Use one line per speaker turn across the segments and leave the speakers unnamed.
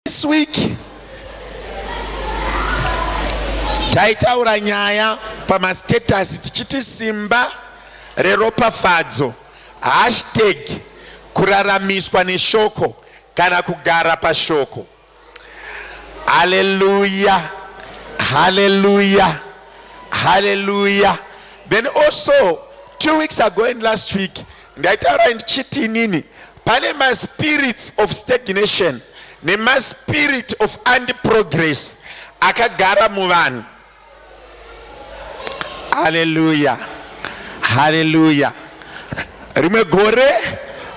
This week taitaura nyaya pamastatus tichiti simba reropafadzo hashtag kuraramiswa neshoko kana kugara pashoko. Hallelujah. Hallelujah. Hallelujah. Then also 2 weeks ago and last week ndaitaura ndichiti inini pane maspirits of stagnation nemaspirit of antiprogress akagara muvanhu. Haleluya, haleluya. Rimwe gore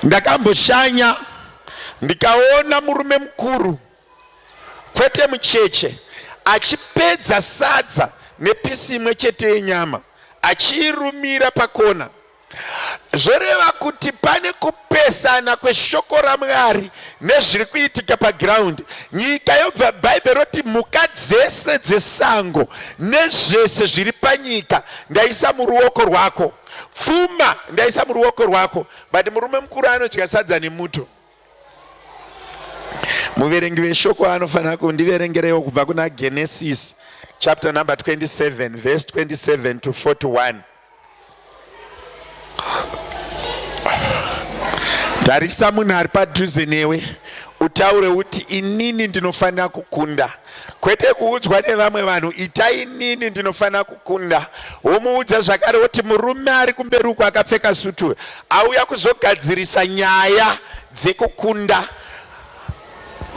ndakamboshanya ndikaona murume mukuru kwete mucheche achipedza sadza nepisi imwe chete yenyama achiirumira pakona. Zvoreva kuti pane kupesana kweshoko raMwari nezviri kuitika pagiraundi. Nyika yobva Bhaibheri roti mhuka dzese dzesango nezvese zviri panyika ndaisa muruoko rwako, pfuma ndaisa muruoko rwako, but murume mukuru anodya sadza nemuto. Muverengi veshoko anofanira kundiverengerewo kubva kuna Genesis chapter number 27 verse 27 to 41. Tarisa munhu ari padhuze newe utaure uti inini ndinofanira kukunda, kwete kuudzwa nevamwe vanhu, ita inini ndinofanira kukunda. Womuudza zvakare woti murume ari kumberi uko akapfeka sutu auya kuzogadzirisa nyaya dzekukunda.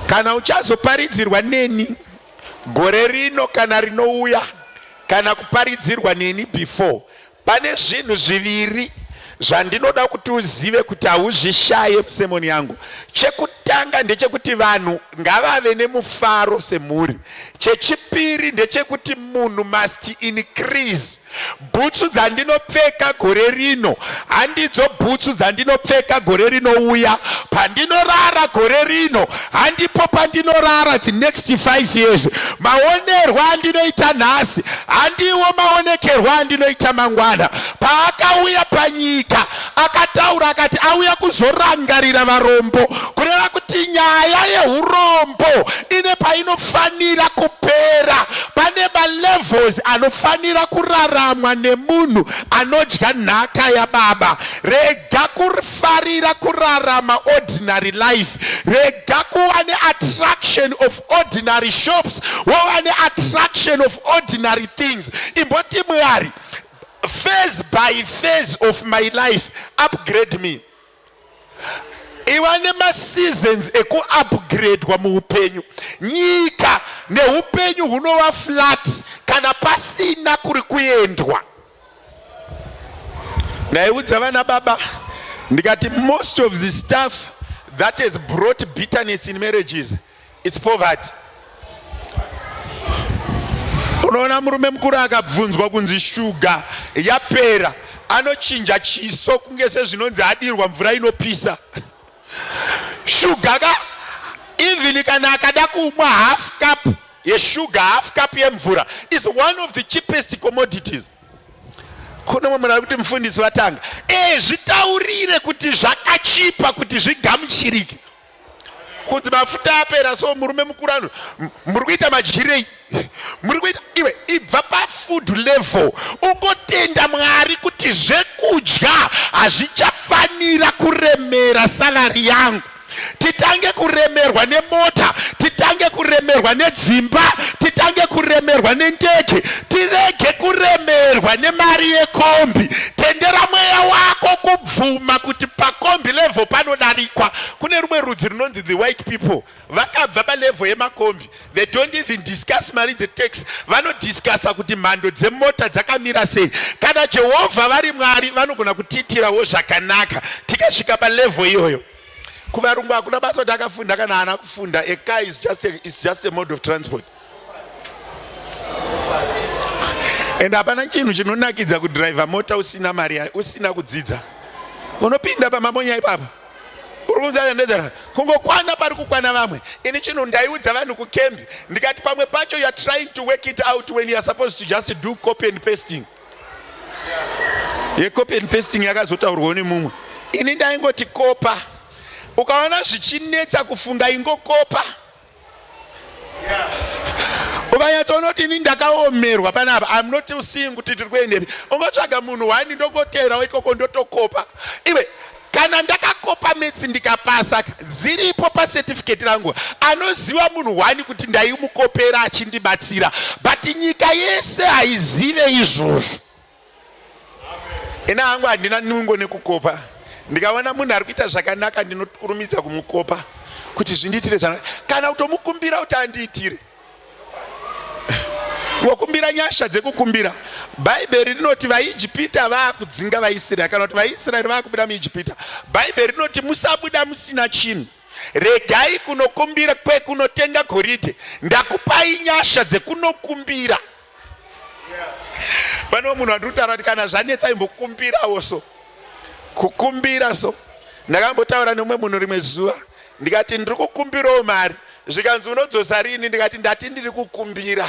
Kana uchazoparidzirwa neni gore rino kana rinouya, kana kuparidzirwa neni before, pane zvinhu zviviri zvandinoda kuti uzive kuti hauzvishaye musemoni yangu. Chekutanga ndechekuti vanhu ngavave nemufaro semhuri. Chechipiri ndechekuti munhu must increase. Bhutsu dzandinopfeka gore rino handidzo bhutsu dzandinopfeka gore rinouya. Pandinorara gore rino handipo pandinorara the next 5 years. Maonerwo andinoita nhasi handiwo maonekerwo andinoita mangwana. Paakauya panyika akataura akati auya kuzorangarira varombo, kureva kuti nyaya yeurombo ine painofanira kupera. Pane malevels anofanira kuraramwa nemunhu anodya nhaka yababa. Rega kufarira kurarama ordinary life, rega kuva neattraction of ordinary shops, wova neattraction of ordinary things. Imboti Mwari, phase by phase of my life upgrade me. Iva nemaseasons ekuupgradwa muupenyu. Nyika neupenyu hunova flat kana pasina kuri kuendwa. Ndaiudza vana baba ndikati most of the stuff that has brought bitterness in marriages, it's poverty. Unoona murume mukuru akabvunzwa kunzi shuga yapera, anochinja chiso kunge sezvinonzi adirwa mvura inopisa. Shuga ka, even kana akada kumwa half cup yeshuga, half cup yemvura is one of the cheapest commodities. Kune mumwe munhu ari kuti mufundisi vatanga zvitaurire kuti zvakachipa kuti zvigamuchirike. Kunzi mafuta apera, so murume mukuru ano muri kuita madyirei, muri kuita iwe, ibva pafood level ungotenda Mwari kuti zvekudya hazvichafanira kuremera salari yangu. Titange kuremerwa nemota, titange kuremerwa nedzimba, titange kuremerwa nendege, tirege kuremerwa nemari yekombi. Tendera mweya wako kubvuma kuti pakombi level panodarikwa. Kune rumwe rudzi runonzi the white people, vakabva palevel yemakombi. They don't even discuss mari dzetax, vanodiscussa kuti mhando dzemota dzakamira sei. Kana Jehovha vari Mwari, vanogona kutiitirawo zvakanaka tikasvika palevel iyoyo. Kuvarungu hakuna basa kuti akafunda kana haana kufunda. A car is just a mode of transport. And hapana chinhu chinonakidza kudhiraivha mota usina mari, usina kudzidza. Unopinda pamamonya ipapo, uri kunzi ndedzera kungokwana pari kukwana vamwe. Ini chinhu ndaiudza vanhu kukembi ndikati pamwe pacho you are trying to work it out when you are supposed to just do copy and pasting. Yecopy and pasting yakazotaurwawo nemumwe. Ini ndaingoti kopa, ukaona zvichinetsa kufunga ingokopa. Ukanyatsoona kuti ini ndakaomerwa panapa, I'm not seeing kuti tiri kuendepi, ungotsvaga munhu wani, ndongoterawo ikoko, ndotokopa. Iwe, kana ndakakopa maths ndikapasa, dziripo pacertificate rangu, anoziva munhu wani kuti ndaimukopera achindibatsira, but nyika yese haizive izvozvo. Ina hangu handina nungo nekukopa. Ndikaona munhu ari kuita zvakanaka, ndinokurumidza kumukopa kuti zvindiitire zvakanaka, kana kutomukumbira kuti andiitire. Ngokumbira nyasha dzekukumbira. Bhaibheri rinoti vaIjipita vaakudzinga vaIsraeri, kana kuti vaIsraeri vaakubuda muIjipita. Bhaibheri rinoti musabuda musina chinhu, regai kunokumbira kwekunotenga goridhe. Ndakupai nyasha dzekunokumbira. Pane munhu andiri kutaura kuti kana zvanetsa imbokumbirawo. So kukumbira, so ndakambotaura nemumwe munhu rimwe zuva, ndikati ndiri kukumbirawo mari. Zvikanzi, "Unodzosa rini?" Ndikati, "Ndati ndiri kukumbira.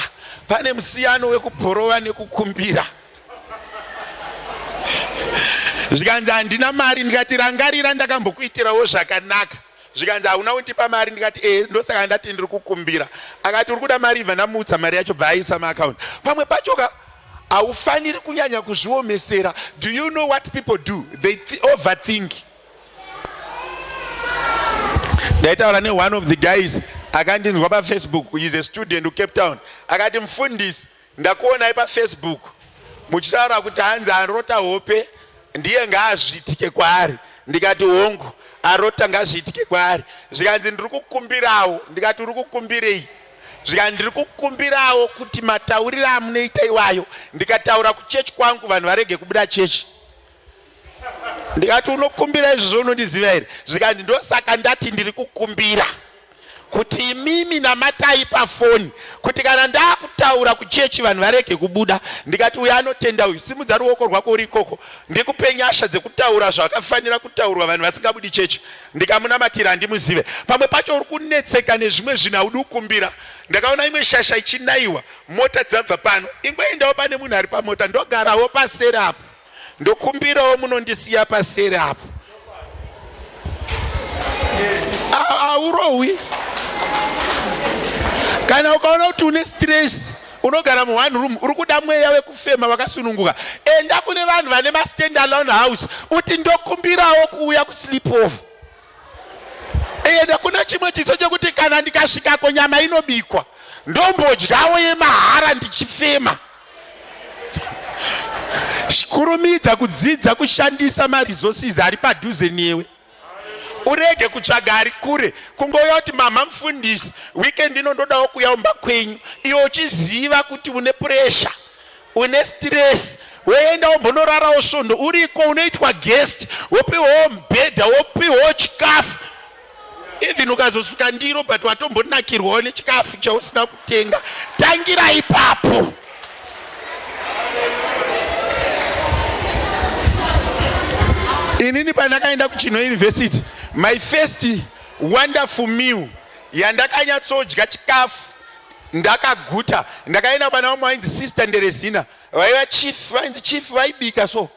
Pane musiyano wekubhorova nekukumbira." Zvikanzi, "Handina mari." Ndikati, "Rangarira ndakambokuitirawo zvakanaka." Zvikanzi, "Hauna kundipa mari." Ndikati, "E, ndosaka ndati ndiri kukumbira." Akati, "Uri kuda mari?" Ibva ndamuudza mari yacho, bva aisa maakaunti. Pamwe pacho ka haufaniri kunyanya kuzviomesera. Do you know what people do? They overthink. Ndaitaura neone of the guys akandinzwa paFacebook, is a student kuCape Town. Akati, "Mufundisi, ndakuonai paFacebook muchitaura kuti hanzi arota hope ndiye ngaazviitike kwaari." Ndikati, "Hongu, arota ngazviitike kwaari." Zvikanzi, "Ndiri kukumbirawo." Ndikati, "Uri kukumbirei?" Zvikanzi, "Ndiri kukumbirawo kuti matauriro amunoita iwayo, ndikataura kuchechi kwangu vanhu varege kubuda chechi." Ndikati, "Unokumbira izvozvo? Unondiziva here?" Zvikanzi, "Ndosaka ndati ndiri kukumbira kuti imimi namatai pafoni kuti kana ndaakutaura kuchechi vanhu varege kubuda." Ndikati, "Uyo anotenda uyu, simudza ruoko rwako uri ikoko, ndikupe nyasha dzekutaura zvakafanira kutaurwa vanhu vasingabudi chechi." Ndikamunamatira, handimuzive. Pamwe pacho uri kunetseka nezvimwe zvinhu, haudi kukumbira. Ndakaona imwe shasha ichinayiwa mota dzabva pano. Ingoendawo pane munhu ari pamota, ndogarawo paseri apo, ndokumbirawo munondisiya paseri apo. Haurohwi. Kana ukaona kuti une stress, unogara muone room, uri kuda mweya wekufema wakasununguka, enda kune vanhu vane mastand alone house, uti, "Ndokumbirawo kuuya kusleep over." Enda kune chimwe chiso chekuti kana ndikasvikako nyama inobikwa, ndombodyawo yemahara ndichifema. Kurumidza kudzidza kushandisa maresources ari padhuze newe, urege kutsvaga ari kure. Kungouya kuti, "Mama mufundisi, weekend ino ndodawo kuuya umba kwenyu," iwe uchiziva kuti une pressure, une stress, woenda wombonorarawo svondo uriko, unoitwa guest, wopiwawo mubhedha, wopiwawo chikafu. Even ukazosuka ndiro, but watombonakirwawo nechikafu chausina kutenga. Tangira ipapo. Inini pandakaenda kuChinhoyi University, my first wonderful meal yandakanyatsodya chikafu ndakaguta, ndakaenda pana vamwe vainzi Sister Nderezina, vaiva chief, vainzi chief, vaibika. So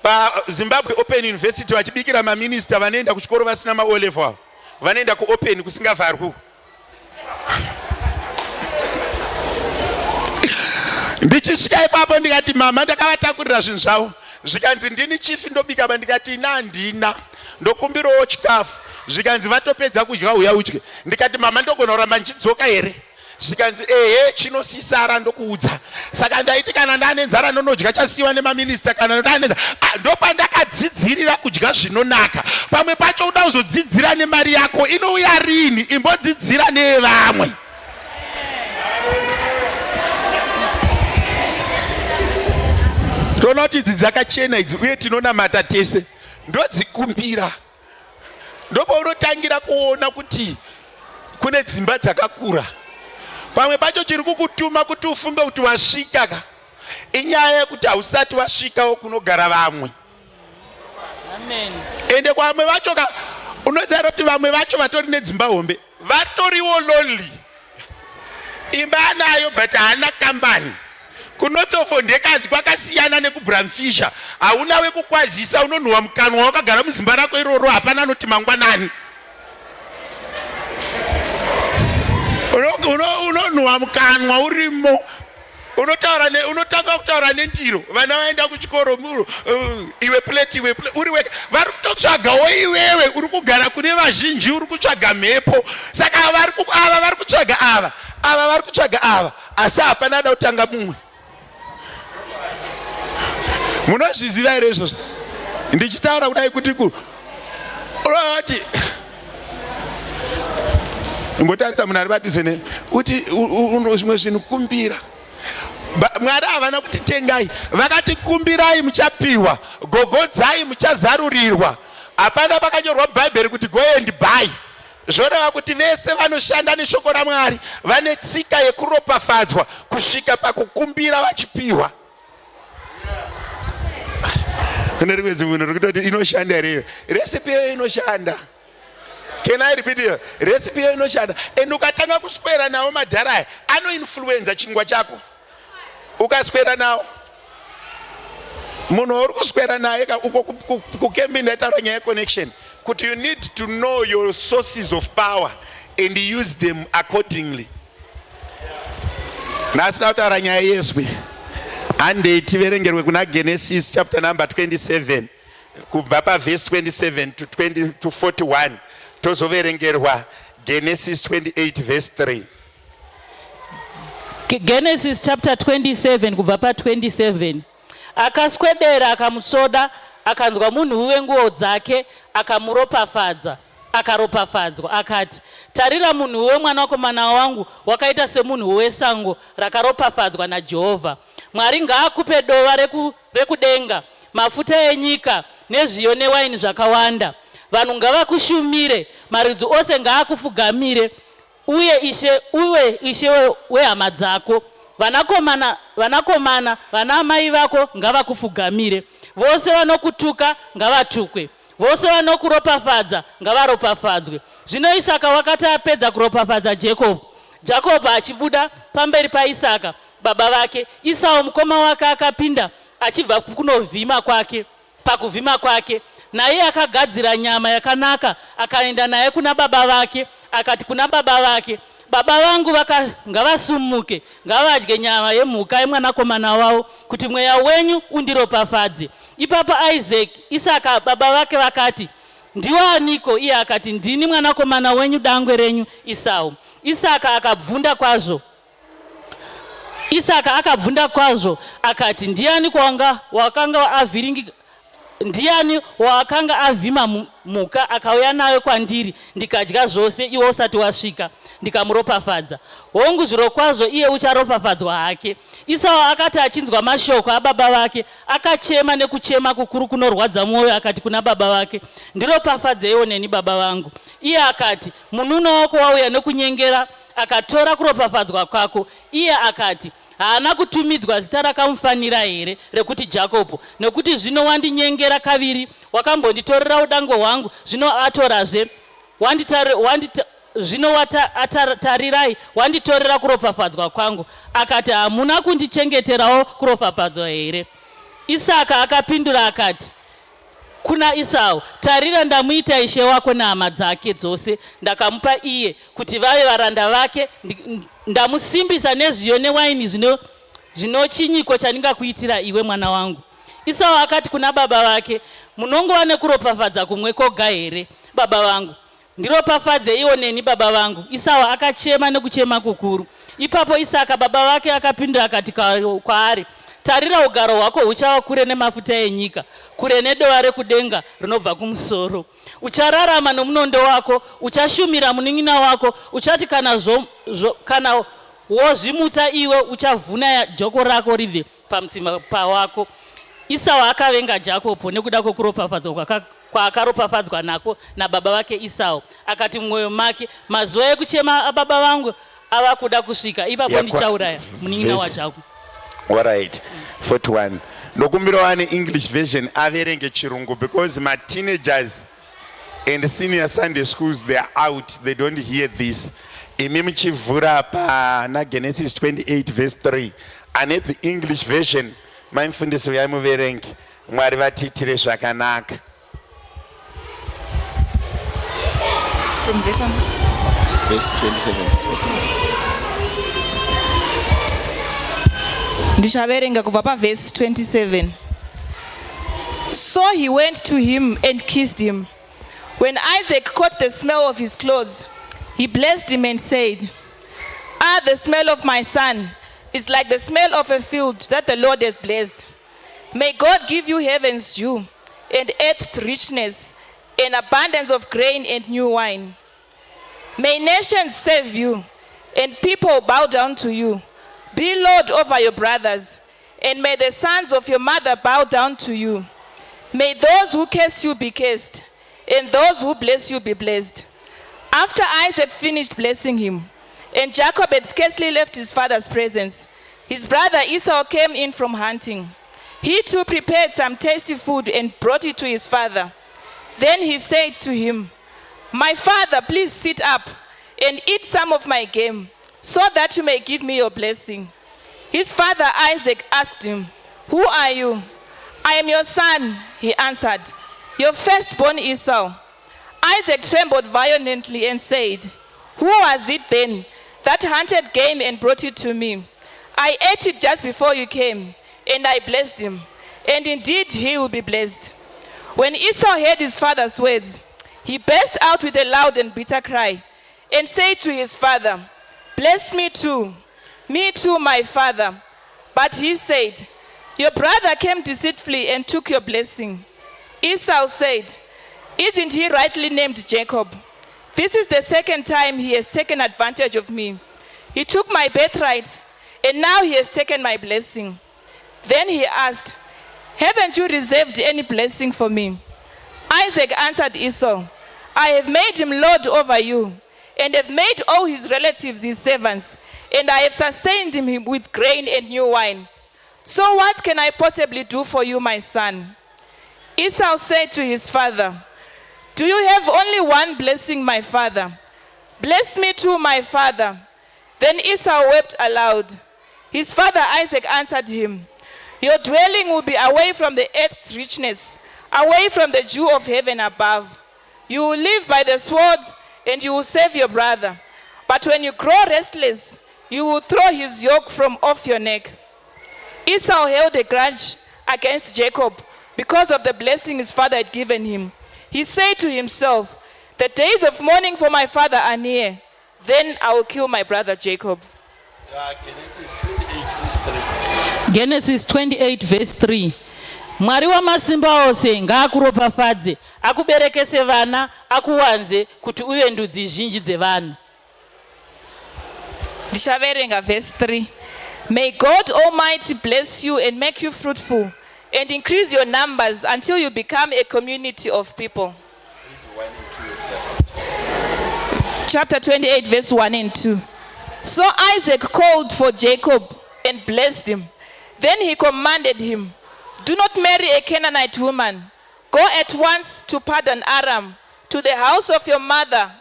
paZimbabwe Open University vachibikira maminista vanoenda kuchikoro vasina maO level, vanoenda kuopen kusingavharwi. Ndichisvika ipapo ndikati, "Mama," ndakavatakurira zvinhu zvavo. Zvikanzi, "Ndini chief, ndobika ba." Ndikati, "Ina handina, ndokumbirawo chikafu." Zvikanzi, "Vatopedza kudya, uya udye." Ndikati, "Mama, ndogona kuramba ndichidzoka here?" Zvikanzi, "Ehe, chinosisara ndokuudza." Saka ndaiti kana ndane nzara ndonodya chasiyiwa nemaminista. Kana ndane, ah, ndopandakadzidzirira kudya zvinonaka. Pamwe pacho uda kuzodzidzira nemari yako, inouya rini? Imbodzidzira neyevamwe. Toona kuti idzi dzakachena idzi, uye tinonamata tese, ndodzikumbira. Ndopaunotangira kuona kuti kune dzimba dzakakura. Pamwe pacho chiri kukutuma kuti ufunge kuti wasvika ka, inyaya yekuti hausati wasvikawo kunogara vamwe.
Amen.
Ende kwamwe vacho ka, unoziva kuti vamwe vacho vatori nedzimba hombe vatoriwo lonely. Imba anayo but haana kambani. Kunotofondekazi kwakasiyana nekuBramfisher, hauna wekukwazisa, unonhuhwa mukanwa wakagara muzimba rako iroro, hapana anoti mangwanani. Unonhuwa mukanwa urimo. Unotaura ne, unotanga kutaura nendiro. Vana vaenda kuchikoro muru iwe plate iwe plate uri wega. Vari kutotsvagawo iwewe uri kugara kune vazhinji uri kutsvaga mhepo. Saka vari ava vari kutsvaga ava. Ava vari kutsvaga ava. Asi hapana ada kutanga mumwe. Munozviziva here izvozvo? Ndichitaura kudai kuti ku unoti imbotarisa munhu ari padhuze ne uti zvimwe zvinhu kumbira. Mwari havana kuti tengai, vakati kumbirai muchapiwa, gogodzai muchazarurirwa. Hapana pakanyorwa muBhaibheri kuti go and buy. Zvoreva kuti vese vanoshanda neshoko raMwari vane tsika yekuropafadzwa kusvika pakukumbira vachipiwa. Kune rimwe zimunhu riri kutoti inoshanda here iyo? Recipe iyoyo inoshanda. Can I repeat iyo? Recipe iyoyo inoshanda. And ukatanga kuswera nawo madhara aya anoinfluenza chingwa chako. Ukaswera nawo munhu wauri kuswera naye uko kukembi ndaitaura nyaya yeconnection kuti you need to know your sources of power and use them accordingly. Nhasi ndakutaura nyaya yezwi. Handei tiverengerwe kuna Genesis chapter number 27 kubva pavhesi 27 to 20 to 41 tozoverengerwa Genesis 28 verse 3.
Genesis chapter 27 kubva pa 27. Akaswedera akamutsvoda, akanzwa munhuwi wenguo dzake, akamuropafadza. Akaropafadzwa, akati, Tarira, munhuwi wemwanakomana wangu wakaita semunhuwi wesango rakaropafadzwa naJehovha. Mwari ngaakupe dova reku, rekudenga, mafuta enyika, nezviyo newaini zvakawanda. Vanhu ngavakushumire, marudzi ose ngaakufugamire. Uye ishe, uve ishe wehama dzako. Vanakomana, vanakomana vanaamai vako ngavakufugamire. Vose vanokutuka ngavatukwe, vose vanokuropafadza ngavaropafadzwe. Zvino Isaka wakati apedza kuropafadza Jakobho, Jakobho achibuda pamberi paIsaka baba vake, Isau mukoma wake akapinda achibva kunovhima kwake. Pakuvhima kwake, naiye akagadzira nyama yakanaka, akaenda naye kuna baba vake, akati kuna baba vake, Baba vangu vaka, ngavasumuke, ngavadye nyama yemhuka yemwanakomana wavo, kuti mweya wenyu undiropafadze. Ipapo Isaki, Isaka baba vake vakati, Ndiwe aniko? Iye akati, Ndini mwanakomana wenyu dangwe renyu Isau. Isaka akabvunda kwazvo. Isaka akabvunda kwazvo akati, Ndiani kwanga wakanga avhiringika Ndiani waakanga avhima mhuka akauya nayo kwandiri ndikadya zvose iwe usati wasvika, ndikamuropafadza? Hongu, zvirokwazvo iye ucharopafadzwa hake. Isau akati achinzwa mashoko ababa vake, akachema nekuchema kukuru kunorwadza mwoyo akati kuna baba vake, Ndiropafadzeiwo neni baba vangu. Iye akati, Munun'una wako wauya nekunyengera akatora kuropafadzwa kwako. Iye akati, Haana kutumidzwa zita rakamufanira here, rekuti Jakobho? Nokuti zvino wandinyengera kaviri, wakambonditorera udangwe hwangu, zvino atorazve, zvino tarirai, wanditorera kuropafadzwa kwangu. Akati, Hamuna kundichengeterawo kuropafadzwa here? Isaka akapindura akati kuna Isau, Tarira, ndamuita ishe wako nehama dzake dzose, ndakamupa iye, kuti vave varanda vake, ndamusimbisa nezviyo newaini, zvino zvino chinyiko chandingakuitira iwe, mwana wangu? Isau akati kuna baba vake, Munongova nekuropafadza kumwe koga here, baba vangu? Ndiropafadze iwo neni, baba vangu. Isau akachema nekuchema kukuru. Ipapo Isaka baba vake akapindura akati kwaari, Tarira, ugaro hwako huchava kure nemafuta enyika, kure nedova rekudenga rinobva kumusoro. Uchararama nomunondo wako, uchashumira munin'ina wako, uchati kana, zvo, zvo, kana wozvimutsa iwe uchavhuna joko rako ribve pamutsipa wako. Isau akavenga Jakobho nekuda kwekuropafadzwa kwaakaropafadzwa nako nababa vake Isau. Akati mumwoyo make, Mazuva ekuchema ababa vangu ava kuda kusvika, ipapo ndichauraya munin'ina waJako.
Alright, 41. Ndokumbira wane English version averenge chirungu because ma teenagers and senior Sunday schools they are out, they don't hear this. Imi muchivhura pana Genesis 28 verse 3 ane the English version, mai mufundisi uyai muverenge. Mwari vatiitire zvakanaka.
From verse,
verse 27 to 41.
Ndichaverenga kubva pavhesi 27. So he went to him and kissed him. When Isaac caught the smell of his clothes, he blessed him and said, "Ah, the smell of my son is like the smell of a field that the Lord has blessed. May God give you heaven's dew and earth's richness and abundance of grain and new wine. May nations serve you and people bow down to you. Be Lord over your brothers, and may the sons of your mother bow down to you. May those who curse you be cursed, and those who bless you be blessed." After Isaac finished blessing him, and Jacob had scarcely left his father's presence, his brother Esau came in from hunting. He too prepared some tasty food and brought it to his father. Then he said to him, "My father, please sit up and eat some of my game, so that you may give me your blessing." His father Isaac asked him, "Who are you?" "I am your son," he answered, "your firstborn Esau." Isaac trembled violently and said, "Who was it then that hunted game and brought it to me? I ate it just before you came, and I blessed him. And indeed he will be blessed." When Esau heard his father's words, he burst out with a loud and bitter cry and said to his father, "Bless me too, me too, my father." But he said, "Your brother came deceitfully and took your blessing." Esau said, "Isn't he rightly named Jacob? This is the second time he has taken advantage of me. He took my birthright, and now he has taken my blessing." Then he asked, "Haven't you reserved any blessing for me?" Isaac answered Esau, "I have made him lord over you, and have made all his relatives his servants, and I have sustained him with grain and new wine. So what can I possibly do for you, my son?" Esau said to his father, "Do you have only one blessing, my father? Bless me too, my father." Then Esau wept aloud. His father Isaac answered him, "Your dwelling will be away from the earth's richness, away from the dew of heaven above. You will live by the sword, and you will save your brother. But when you grow restless, you will throw his yoke from off your neck." Esau held a grudge against Jacob because of the blessing his father had given him. He said to himself, "The days of mourning for my father are near. Then I will kill my brother Jacob."
Genesis 28 verse 3.
Genesis 28 verse 3. Mwari wamasimba ose ngaakuropafadze, akuberekese vana, akuwanze kuti uve ndudzi zhinji dzevanhu.
Ndichaverenga verse 3. May God Almighty bless you and make you fruitful and increase your numbers until you become a community of people. Chapter 28, verse 1 and 2. So Isaac called for Jacob and blessed him. Then he commanded him, "Do not marry a Canaanite woman. Go at once to Paddan Aram, to the house of your mother,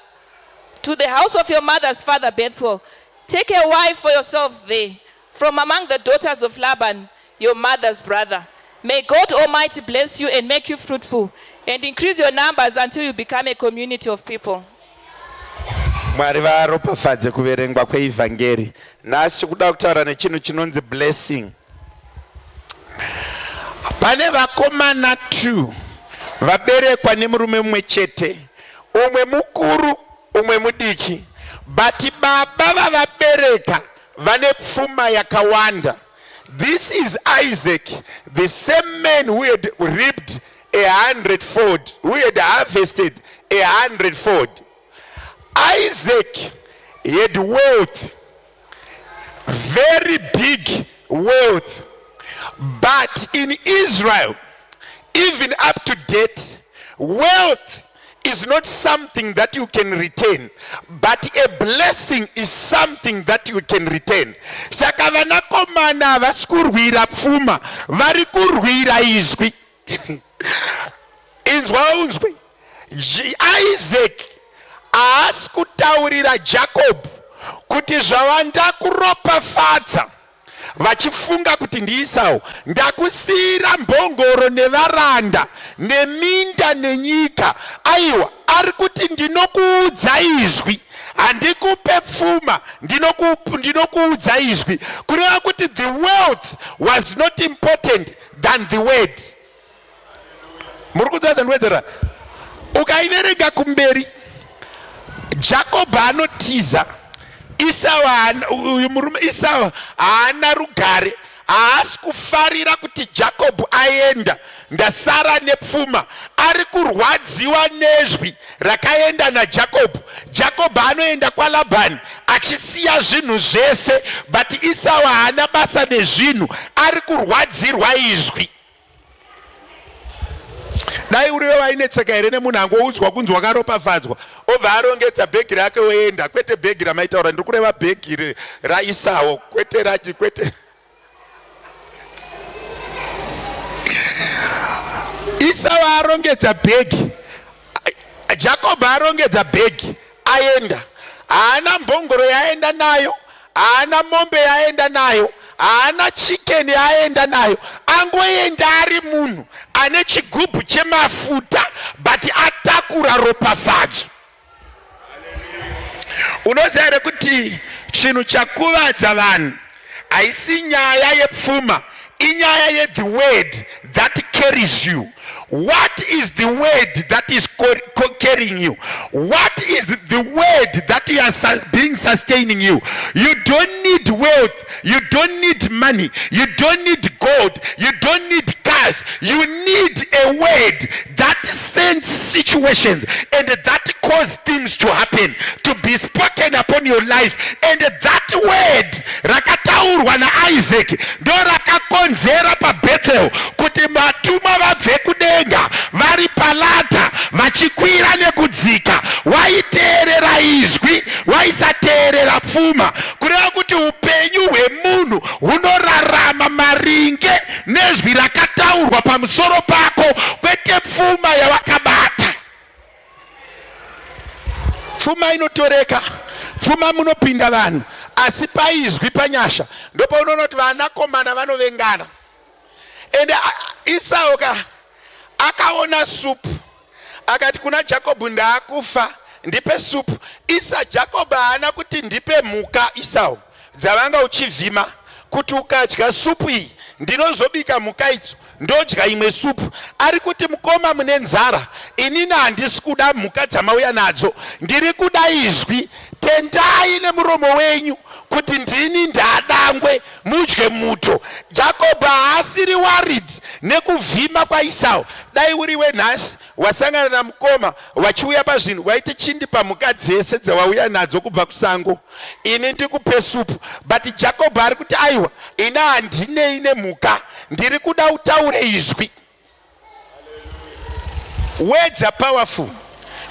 to the house of your mother's father Bethuel. Take a wife for yourself there, from among the daughters of Laban, your mother's brother. May God Almighty bless you and make you fruitful and increase your numbers until you become a community of people."
Mwari varopafadze kuverengwa kweivhangeri. Nhasi tikuda kutaura nechinhu chinonzi blessing. Pane vakomana 2 vaberekwa nemurume mumwe chete, umwe mukuru, umwe mudiki, but baba vavabereka vane pfuma yakawanda. This is Isaac, the same man who had reaped a hundredfold, who had harvested a hundredfold. Isaac had wealth, very big wealth. But in Israel, even up to date, wealth is not something that you can retain, but a blessing is something that you can retain. Saka vanakomana havasi kurwira pfuma, vari kurwira izwi. Inzwa unzwe, Isaac haasi kutaurira Jacob kuti zvavandakuropafadza, vachifunga kuti ndiEsau, ndakusiyira mbongoro nevaranda neminda nenyika. Aiwa, ari kuti ndinokuudza izwi. Handikupe pfuma, ndinokuudza izwi. Kureva kuti the wealth was not important than the word. Muri kunzwa zvandiwedzera? Ukaiverenga kumberi, Jakobho anotiza. Isau, uyu murume Isau haana rugare, haasi kufarira kuti Jakobho aenda, ndasara nepfuma. Ari kurwadziwa nezwi rakaenda naJakobho. Jakobho anoenda kwaLabhani achisiya zvinhu zvese, but Isau haana basa nezvinhu, ari kurwadzirwa izwi. Dai uriwe wainetseka here nemunhu angoudzwa kunzi wakaropafadzwa, obva arongedza bhegi rake oenda? Kwete bhegi ramaitaura, ndiri kureva bhegi raIsau, kwete rachi, kwete Isau arongedza bhegi, Jacob arongedza bhegi aenda. Haana mbongoro yaenda nayo, haana mombe yaenda nayo, haana chicken yaenda nayo. Angoenda ari munhu ane chigubhu chemafuta, but atakura ropafadzo. Unoziva here kuti chinhu chakuvadza vanhu haisi nyaya yepfuma, inyaya yethe word that carries you. What is the word that is carrying you? What is the word that you are being sustaining you? You don't need wealth, you don't need money, you don't need gold, you don't need cars. You need a word that sends situations and that cause things to happen, to be spoken upon your life. And that word rakataurwa naIsaac ndo rakakonzera paBethel kuti vatumwa vabve kudenga vari paladder vachikwira nekudzika. Waiteerera izwi, waisateerera pfuma. Kureva kuti upenyu hwemunhu hunorarama maringe nezwi rakataurwa pamusoro pako, kwete pfuma yawakabata. Pfuma inotoreka, pfuma munopinda vanhu, asi paizwi, panyasha, ndopaunoona kuti vanakomana vanovengana. Ende Isau ka akaona supu, akati kuna Jakobhu, "Ndaakufa, ndipe supu." Isa Jakobhu haana kuti, "Ndipe mhuka, Isau, dzavanga uchivhima, kuti ukadya supu iyi ndinozobika mhuka idzo, ndodya imwe supu." Ari kuti, "Mukoma, mune nzara, inini handisi kuda mhuka dzamauya nadzo, ndiri kuda izwi. Tendai nemuromo wenyu kuti ndini ndadangwe, mudye muto." Jakobho haasiri worried nekuvhima kwaIsau. Dai uriwe nhasi wasangana namukoma wachiuya pazvinhu, waiti, "Chindipa mhuka dzese dzawauya nadzo kubva kusango, ini ndikupe supu." But Jakobho ari kuti, "Aiwa, ini handinei nemhuka, ndiri kuda utaure izwi." Words are powerful,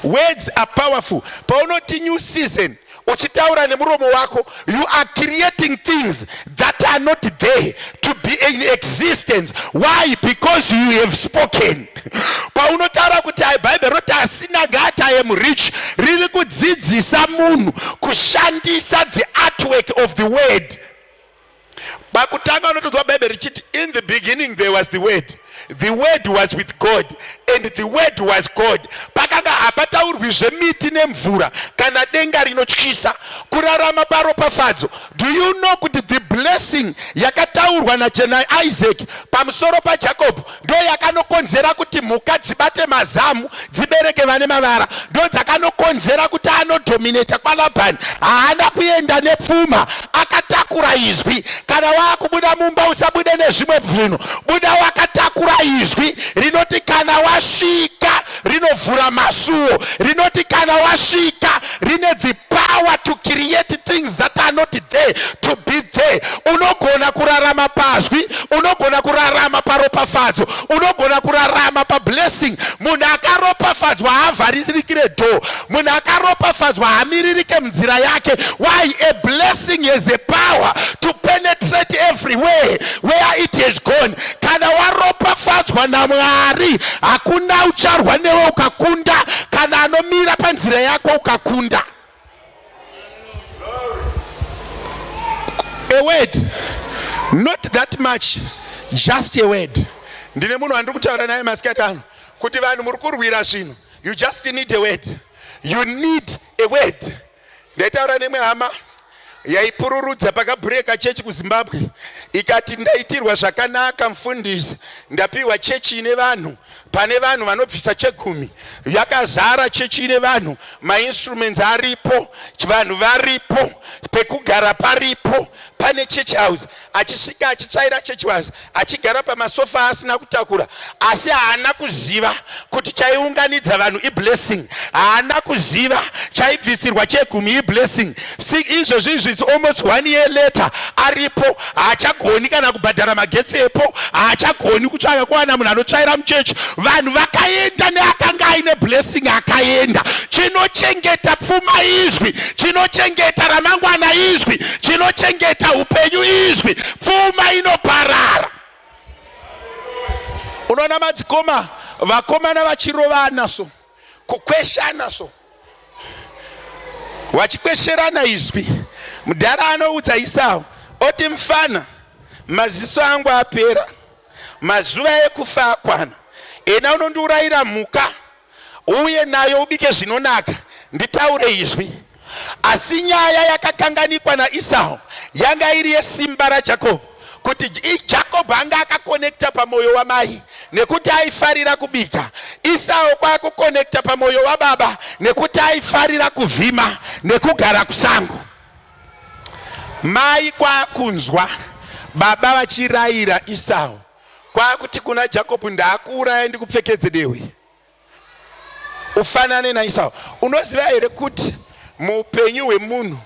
words are powerful. Paunoti new season, uchitaura nemuromo wako, you are creating things that are not there to be in existence. Why? Because you have spoken. Paunotaura kuti Bhaibheri rinoti asina ngaati, "I am rich," riri kudzidzisa munhu kushandisa the artwork of the word. Pakutanga unotonzwa Bhaibheri richiti, "In the beginning there was the Word, the Word was with God, and the Word was God." Pakanga hapataurwi zvemiti nemvura kana denga rinotyisa. Kurarama paropafadzo, do you know kuti the blessing yakataurwa naIsaac pamusoro paJacob ndo yakanokonzera kuti mhuka dzibate mazamu, dzibereke vane mavara, ndo dzakanokonzera kuti anodominata kwaLabhani? Haana kuenda nepfuma, akatakura izwi. Kana waakubuda mumba, usabude nezvimwe zvinhu, buda wakatakura izwi rinoti kana wasvika rinovhura masuo, rinoti kana wasvika rine the power to create things that are not there to be there. Unogona kurarama pazwi, unogona kurarama paropafadzo, unogona kurarama pablessing. Munhu akaropafadzwa haavharirikire door, munhu akaropafadzwa haamiririke munzira yake. Why? A blessing has a power to penetrate everywhere where it has gone. Kana waropafadzwa naMwari, hakuna ucharwa newe ukakunda, kana anomira panzira yako ukakunda. A word, not that much, just a word. Ndine munhu wandiri kutaura naye masikati ano kuti vanhu muri kurwira zvinhu, you just need a word, you need a word. Ndaitaura nemwe hama yaipururudza pakabhureka chechi kuZimbabwe, ikati ndaitirwa zvakanaka mufundisi, ndapiwa chechi ine vanhu, pane vanhu vanobvisa chegumi, yakazara chechi ine vanhu, mainstruments aripo, vanhu varipo, pekugara paripo, pane church house. Achisvika achitsvaira church house, achigara pamasofa asina kutakura, asi haana kuziva kuti chaiunganidza vanhu iblessing, haana kuziva chaibvisirwa chegumi iblessing. Si izvozvi izvi, it's almost 1 year later, aripo, haachagoni kana kubhadhara magetsi epo, haachagoni kutsvaka kuwana munhu anotsvaira muchechi. Vanhu vakaenda neakanga aine blessing akaenda. Chinochengeta pfuma izwi, chinochengeta ramangwana izwi, chinochengeta upenyu izwi. Pfuma inoparara. Unoona madzikoma, vakomana vachirovana so, kukweshana so, vachikwesherana izwi. Mudhara anoudza Isau oti, mfana, maziso angu apera, mazuva ekufa akwana, ena unondiurayira mhuka uye nayo ubike zvinonaka, nditaure izwi. Asi nyaya yakakanganikwa naIsau yanga iri yesimba raJakobo, kuti Jacob anga akakonekta pamoyo wamai nekuti aifarira kubika. Isau kwakukonekta pamoyo wababa nekuti aifarira kuvhima nekugara kusango. Mai kwakunzwa baba vachirayira Isau, kwakuti kuna Jacob, ndakuuraya ndikupfekedze dehwe ufanane naIsau. Unoziva here kuti muupenyu hwemunhu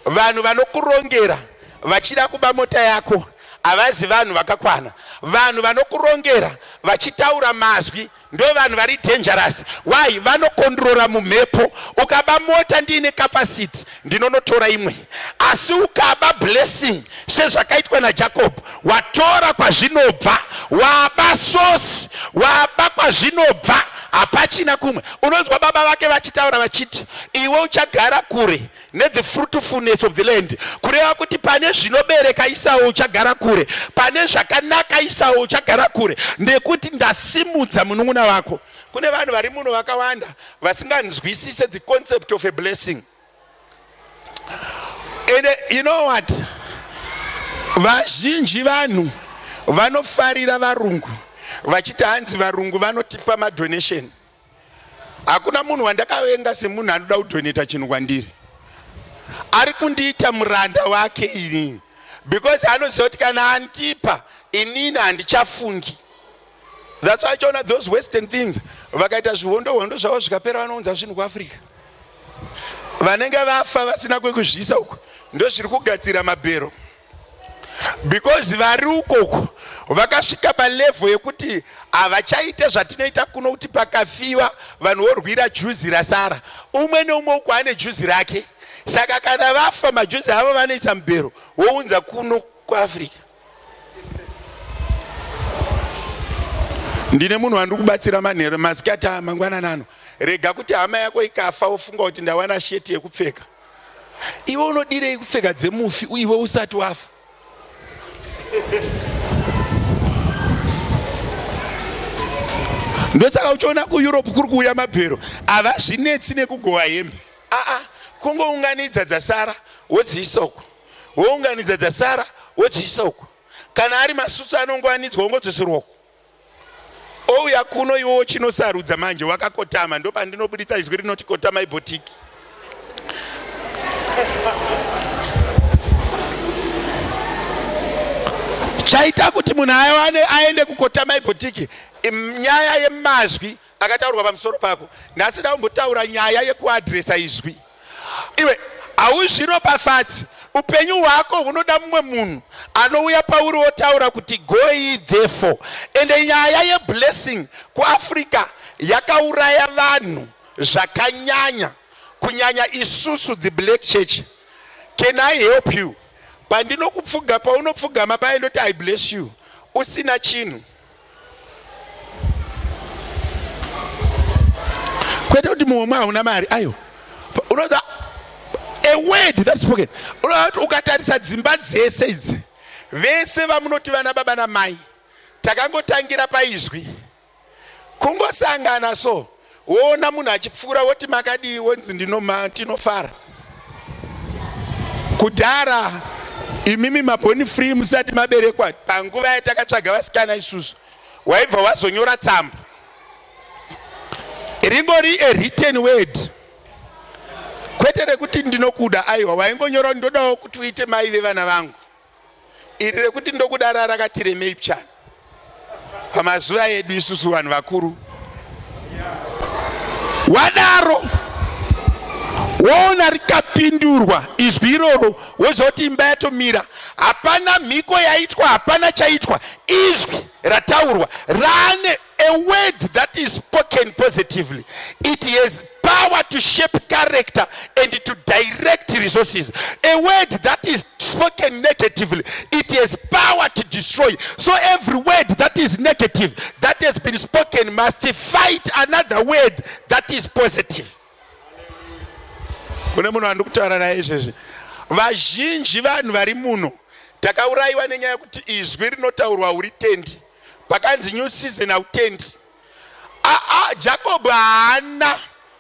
vanhu vanokurongera vachida kuba mota yako havazi vanhu vakakwana. Vanhu vanokurongera vachitaura mazwi ndo vanhu vari dangerous. Why? Vanokondrora mumhepo. Ukaba mota ndiine capacity, ndinonotora imwe. Asi ukaba blessing sezvakaitwa naJacob, watora kwazvinobva, waba source, waba kwazvinobva, hapachina kumwe. Unonzwa baba vake vachitaura vachiti, iwe uchagara kure nethe fruitfulness of the land, kureva kuti pane zvinobereka Isau uchagara kure, pane zvakanaka Isau uchagara kure, ndekuti ndasimudza munun'una wako. Kune vanhu vari muno vakawanda vasinganzwisise the concept of a blessing. And you know what, vazhinji vanhu vanofarira varungu vachiti hanzi varungu vanotipa madonation. Hakuna munhu wandakavenga semunhu anoda kudoneta chinhu kwandiri, ari kundiita muranda wake inini, because anoziva kuti kana andipa inini handichafungi. That's why achiona those western things, vakaita zvihondo hondo zvavo zvikapera, vanounza zvinhu kuAfrica. Vanenge vafa vasina kwekuzviisa uku, ndozviri kugadzira mabhero, because vari ukoko vakasvika palevel yekuti havachaite zvatinoita kuno, kuti pakafiwa vanhu vorwira juzi rasara. Umwe neumwe uko ane juzi rake, saka kana vafa majuzi avo vanoisa mubhero wounza kuno kuAfrica. Ndine munhu wandiri kubatsira manheru masikati mangwanani ano. Rega kuti hama yako ikafa wofunga kuti ndawana sheti yekupfeka. Iwe unodirei kupfeka dzemufi iwe usati wafa? Ndosaka uchiona kuEurope kuri kuuya mabhero, havazvinetsi nekugova hembe. Aa, kungounganidza dzasara wodziisa uko, wounganidza dzasara wodziisa uko. Kana ari masutsu anongowanidzwa wongodzoserwa uko, ouya kuno, iwe wochinosarudza manje wakakotama. Ndopandinobuditsa izwi rinoti kotama ibhotiki. Chaita kuti munhu awane aende kukotama ibhotiki, nyaya yemazwi akataurwa pamusoro pako. Nhasi da kumbotaura nyaya yekuadresa izwi. Iwe hauzviropafadzi, upenyu hwako hunoda mumwe munhu anouya pauri wotaura kuti go ye therefore. Ende nyaya yeblessing kuAfrica yakauraya vanhu zvakanyanya, kunyanya isusu the black church. Can I help you? Pandinokupfuga, paunopfugama paye ndoti I bless you, usina chinhu. Kwete kuti muhomwe hauna mari, ayo unoza a word that's spoken. Unoona kuti ukatarisa dzimba dzese idzi, vese vamunoti vana baba namai, takangotangira paizwi kungosangana. So woona munhu achipfuura woti makadii, wonzi tinofara. Kudhara imimi maboni free musati maberekwa, panguva yatakatsvaga vasikana isusu, waibva wazonyora tsamba ringori a written word, kwete rekuti ndinokuda. Aiwa, waingonyora ndodawo kuti uite mai vevana vangu. Iri rekuti ndokuda ra rakati remei pchana pamazuva edu isusu vanhu vakuru. Wadaro woona rikapindurwa izwi iroro, woziva kuti imba yatomira. Hapana mhiko yaitwa, hapana chaitwa, izwi rataurwa rane. A word that is spoken positively, it has power to shape character and to direct resources. A word that is spoken negatively, it has power to destroy. So every word that is negative that has been spoken must fight another word that is positive. Kune munhu wandikutaura naye izvezvi, vazhinji vanhu vari muno takaurayiwa nenyaya yekuti izwi rinotaurwa hauritendi. Pakanzi new season, hautendi. Aa, Jakobho haana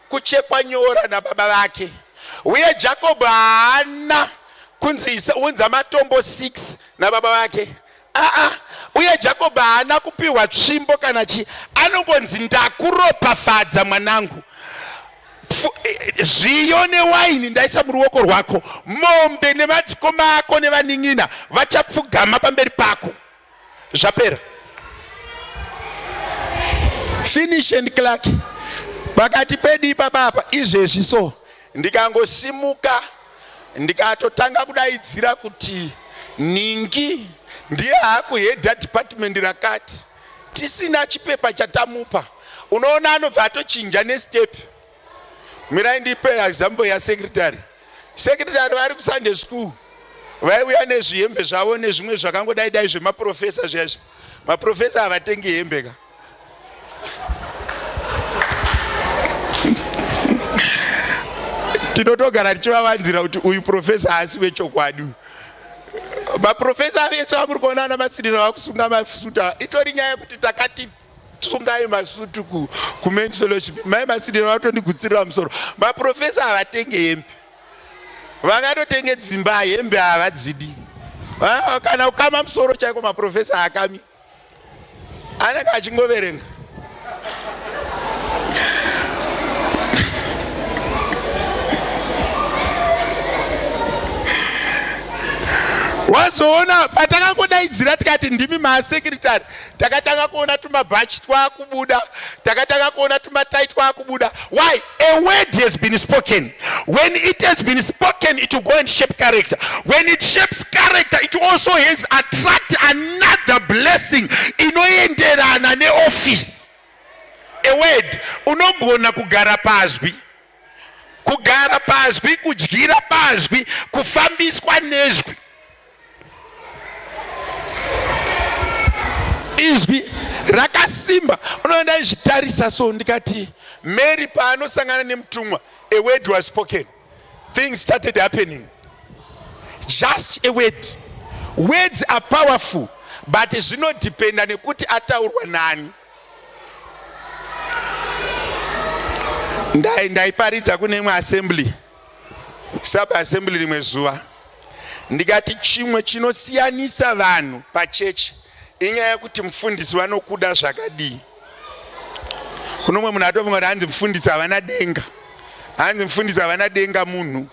kuchekwa nyora nababa vake, uye Jakobho haana kunzi unza matombo 6 nababa vake. Aa, uye Jakobho haana kupiwa tsvimbo kana chi. Anongonzi ndakuropafadza mwanangu, zviyo newaini ndaisa muruoko rwako, mombe nemadzikoma ako nevanin'ina vachapfugama pamberi pako. Zvapera, finish and clark. Pakati pedu ipapapa izvezvi, so ndikangosimuka ndikatotanga kudaidzira kuti ningi ndiye haakuhedha department rakati, tisina chipepa chatamupa, unoona anobva atochinja nestep. Mirai ndipe example yasecretary. Secretary vari kuSunday school vaiuya nezvihembe zvavo nezvimwe zvakangodai dai zvemaprofesa zviya. Maprofesa havatengi hembe ka. Tinotogara tichivavanzira kuti uyu profesa haasi wechokwadi. Maprofesa vese vamuri kuona ana Masirira vakusunga masuta, itori nyaya yekuti takati sungai masutu kumens fellowship. Mai Masirira vatonigutsirira musoro. Maprofesa havatenge hembe, vangatotenge dzimba, hembe havadzidi. Kana kukama musoro chaiko maprofesa haakami, anenge achingoverenga. Wazoona patakangodaidzira tikati ndimi maasekretary, takatanga kuona tumabhachi twakubuda, takatanga kuona tumatai twakubuda. Why? A word has been spoken. When it has been spoken, it will go and shape character. When it shapes character, it also has attract another blessing inoenderana neoffice. A word. Unogona kugara pazwi, kugara pazwi, kudyira pazwi, kufambiswa nezwi. Izwi rakasimba. Unoona, ndaizvitarisa so ndikati Mary paanosangana nemutumwa, a word was spoken, things started happening. Just a word. Words are powerful, but zvinodhipenda nekuti ataurwa nani. Ndaiparidza kune imwe assembly, sub assembly, rimwe zuva, ndikati chimwe chinosiyanisa vanhu pachechi inyaya yekuti mufundisi vanokuda zvakadii. Kuno umwe munhu atofunga kuti hanzi mufundisi havana denga, hanzi mufundisi havana denga. Munhu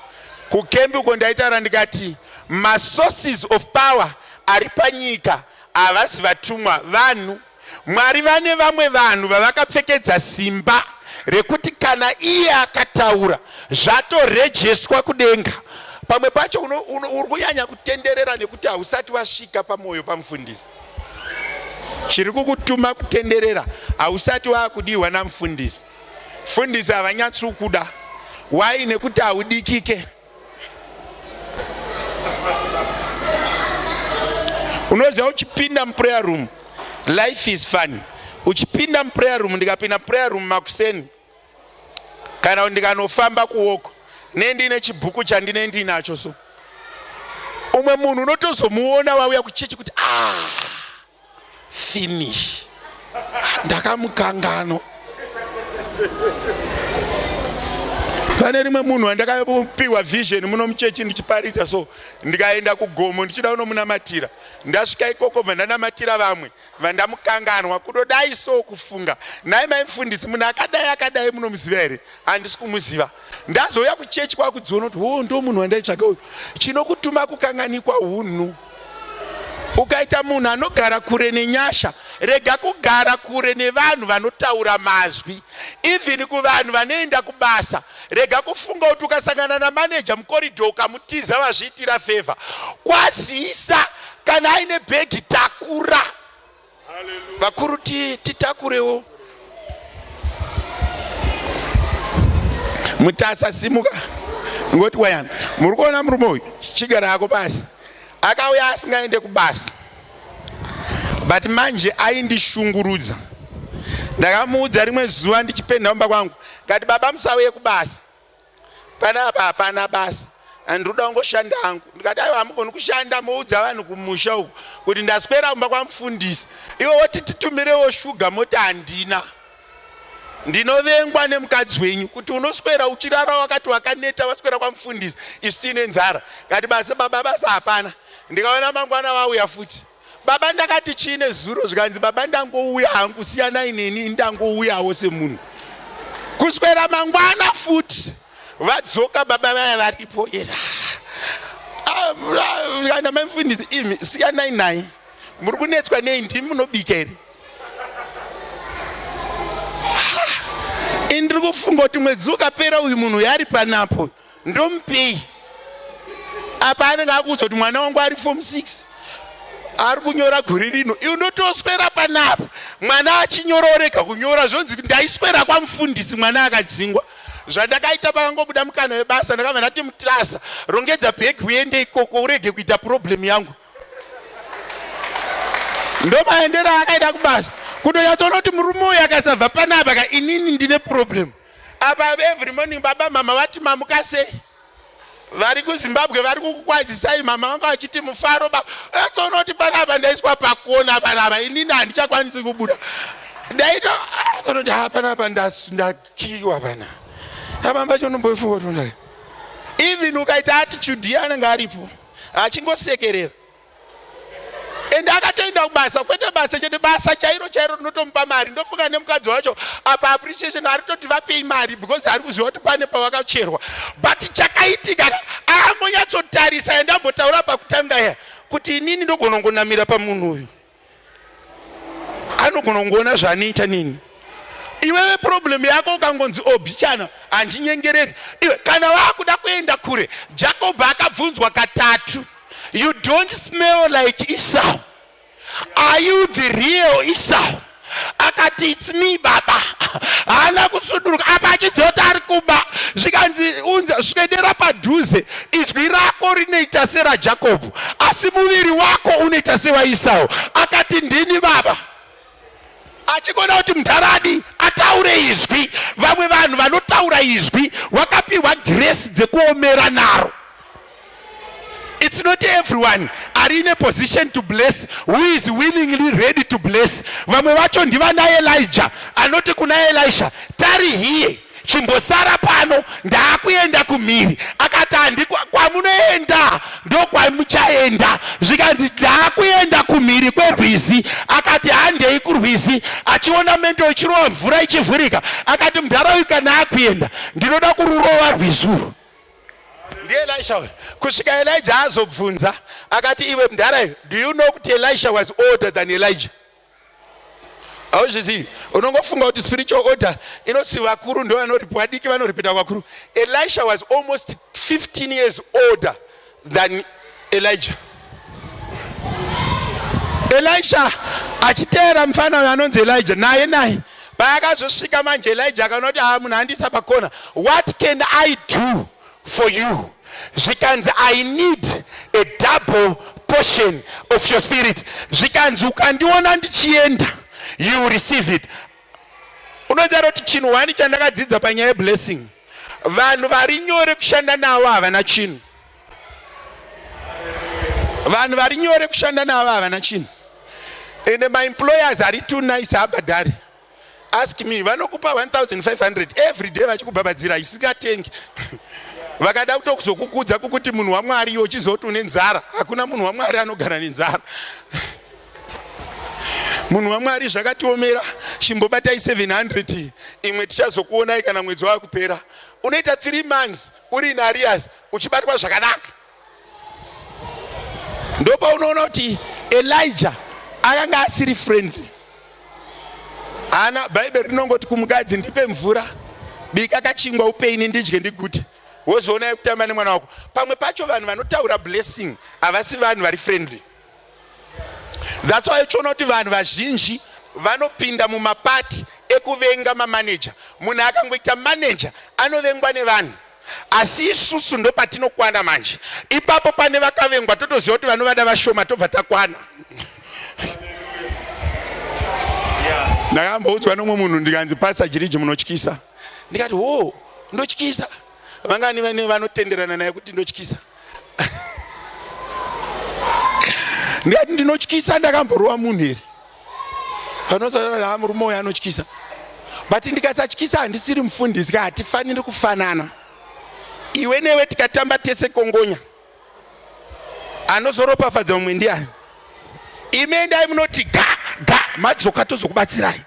kukembi uko ndaitaura ndikati masources of power ari panyika havasi vatumwa, vanhu. Mwari vane vamwe vanhu vavakapfekedza simba rekuti kana iye akataura zvatorejeswa kudenga. Pamwe pacho uri kunyanya kutenderera nekuti hausati wasvika pamwoyo pamufundisi. Chiri kukutuma kutenderera, hausati waakudiwa namufundisi. Fundisi havanyatsi kukuda. Wai? Nekuti haudikike. Unoziva, uchipinda muprayer room, life is funny. Uchipinda muprayer room, ndikapinda muprayer room makuseni kana ndikanofamba kuwoko nendine chibhuku chandine ndinacho, so umwe munhu unotozomuona wauya kuchechi kuti, "Ah, finish, ndakamukangano." Pane rimwe munhu wandakapiwa vision muno muchechi ndichiparidza, so ndikaenda kugomo ndichida kunomunamatira. Ndasvika ikoko, bva ndanamatira vamwe, vandamukanganwa. Kudodai so kufunga, nhai mai mufundisi, munhu akadai akadai munomuziva here? Handisi kumuziva. Ndazouya kuchechi kwakudziona kuti ho, ndo munhu wandaitsvaga uyu. Chinokutuma kukanganikwa hunhu. Ukaita munhu anogara kure nenyasha, rega kugara kure nevanhu vanotaura mazwi. Even kuvanhu vanoenda kubasa, rega kufunga kuti ukasangana namaneja mukoridho ukamutiza vazviitira favor. Kwazisa kana aine bhegi, takura. Vakuru, titakurewo. Mutasa, simuka. Ngoti wayana, muri kuona murume uyu, chigara hako pasi. Akauya asingaende kubasa, but manje aindishungurudza. Ndakamuudza rimwe zuva ndichipenda mumba kwangu, ngati, "Baba, musauye kubasa panapa, hapana basa, handinoda kungoshanda hangu." Ndikati, "Aiwa, hamugoni kushanda, moudza vanhu kumusha uku kuti ndaswera kumba kwamufundisi, iwe woti titumirewo shuga, moti handina. Ndinovengwa nemukadzi wenyu kuti unoswera uchirara wakati wakaneta, waswera kwamufundisi, isu tiine nzara." Kati, "Basa baba, basa hapana." Ndikaona mangwana vauya futi. "Baba, ndakati chiine zuro?" Zvikanzi, "Baba, ndangouya hangu, siyanai neni, ndangouyawo semunhu." Kuswera mangwana futi vadzoka, baba vaya varipo era. Kana mai mufundisi, imi siyanai naye, muri kunetswa nei? Ndimi munobika here? Ini ndiri kufunga kuti mwedzi ukapera uyu munhu yari panapo ndomupei. Apa anenge akuudza kuti mwana wangu ari form 6, ari kunyora gore rino. Iwe ndotoswera panapa, mwana achinyora orega kunyora, zvonzi ndaiswera kwamufundisi, mwana akadzingwa. Zvandakaita, pakangobuda mukana webasa, ndakabva ndati, "Mutasa, rongedza bhegi uende ikoko, urege kuita problem yangu." Ndomaendero akaita kubasa. Kutonyatsoona kuti murume uyu akasabva panapa ka, inini ndine problem. Apa every morning, "Baba, mama vati mamuka sei? Vari kuZimbabwe vari kukukwazisai, mama vanga vachiti mufaro." Atsoona kuti panapa ndaiswa pakona panapa, inini handichakwanisi kubuda. Ndaita atsonoti, ha, panapa ndakiwa pana apa. Mbacho unomboifunga kuti unai, even ukaita attitude, iye anenge aripo achingosekerera. Ende akatoenda kubasa, kwete basa chete, basa chairo chairo rinotomupa mari. Ndofunga nemukadzi wacho apa appreciation ari toti vapei mari, because ari kuziva kuti pane pavakacherwa. But chakaitika, akangonyatsotarisa yandambotaura pakutanga ya kuti inini ndogona kungonamira pamunhu uyu, anogona kungoona zvaanoita nini. Iwewe problem yako ukangonzi obhichana, handinyengereri iwe kana waakuda kuenda kure. Jacob akabvunzwa katatu, "You don't smell like Esau. Are you the real Esau?" Akati, "It's me, baba." Haana kusuduruka apa achiziva kuti ari kuba. Zvikanzi, "Unza, swedera padhuze. Izwi rako rinoita seraJakobho, asi muviri wako unoita sewaIsau." Akati, "Ndini, baba," achigona kuti mundaradi ataure izwi. Vamwe vanhu vanotaura izwi vakapiwa grace dzekuomera naro. It's not everyone ari in a position to bless who is willingly ready to bless. Vamwe vacho ndivana Elijah, anoti kuna Elisha, "Tari hiye, chimbosara pano, ndaakuenda kumhiri." Akati, "Handi kwamunoenda ndokwamuchaenda." Zvikanzi, "Ndaakuenda kumhiri kwerwizi." Akati, "Handei kurwizi." Achiona mendo ichirova mvura ichivhurika, akati, "Mundaraui, kana akuenda ndinoda kururova rwizi urwu." Ndiye Elisha uyu. Kusvika Elijah azobvunza akati, "Iwe mundaraui, do you know kuti Elisha was older than Elijah?" Hauzvizivi, unongofunga kuti spiritual order inoti vakuru ndo vanoripa vadiki, vanoripita vakuru. Elisha was almost 15 years older than Elijah. Elisha achiteera mufana uyo anonzi Elijah naye naye. Paakazosvika manje, Elijah akaona kuti, "Ha, munhu andisa pakona. What can I do for you?" Zvikanzi, "I need a double portion of your spirit." Zvikanzi, "Ukandiona ndichienda, you will receive it." Unoziva kuti chinhu wani chandakadzidza panyaya yeblessing, vanhu vari nyore kushanda navo havana chinhu. Vanhu vari nyore kushanda navo havana chinhu. Ende maemployers ari too nice haabhadhari. Ask me, vanokupa 1500 every day vachikubhabhadzira isingatengi. Vakada kutokuzokukudza kukuti munhu waMwari iwe uchizoti une nzara. Hakuna munhu waMwari anogara nenzara. Munhu waMwari zvakatiomera, chimbobatai 700 imwe tichazokuonai kana mwedzi wava kupera. Unoita 3 months uri in arrears uchibatwa zvakanaka. Ndopaunoona kuti Elijah akanga asiri friendly. Ana Bhaibheri rinongoti kumukadzi ndipe mvura, bika kachingwa upe ini ndidye ndigute. Wozoona yekutamba nemwana wako. Pamwe pacho vanhu vanotaura blessing havasi vanhu vari friendly. That's why uchiona kuti vanhu vazhinji vanopinda mumapati ekuvenga mamaneja. Munhu akangoita manager anovengwa nevanhu. Asi isusu ndopatinokwana manje. Ipapo pane vakavengwa totoziva kuti vanovada vashoma tobva takwana. Ndakamboudzwa nomwe munhu ndikanzi Pastor Jiriji munotyisa. Ndikati ho ndotyisa. Vangani vane vanotenderana naye kuti ndotyisa? Ndikati ndinotyisa ndakamborova munhu here? Vanotaura murume uyu anotyisa. But ndikasatyisa handisiri mufundisi ka, hatifaniri kufanana. Iwe newe tikatamba tese kongonya. Anozoropafadza mumwe ndiani? Imi endai munoti ga ga madzoka tozokubatsirai.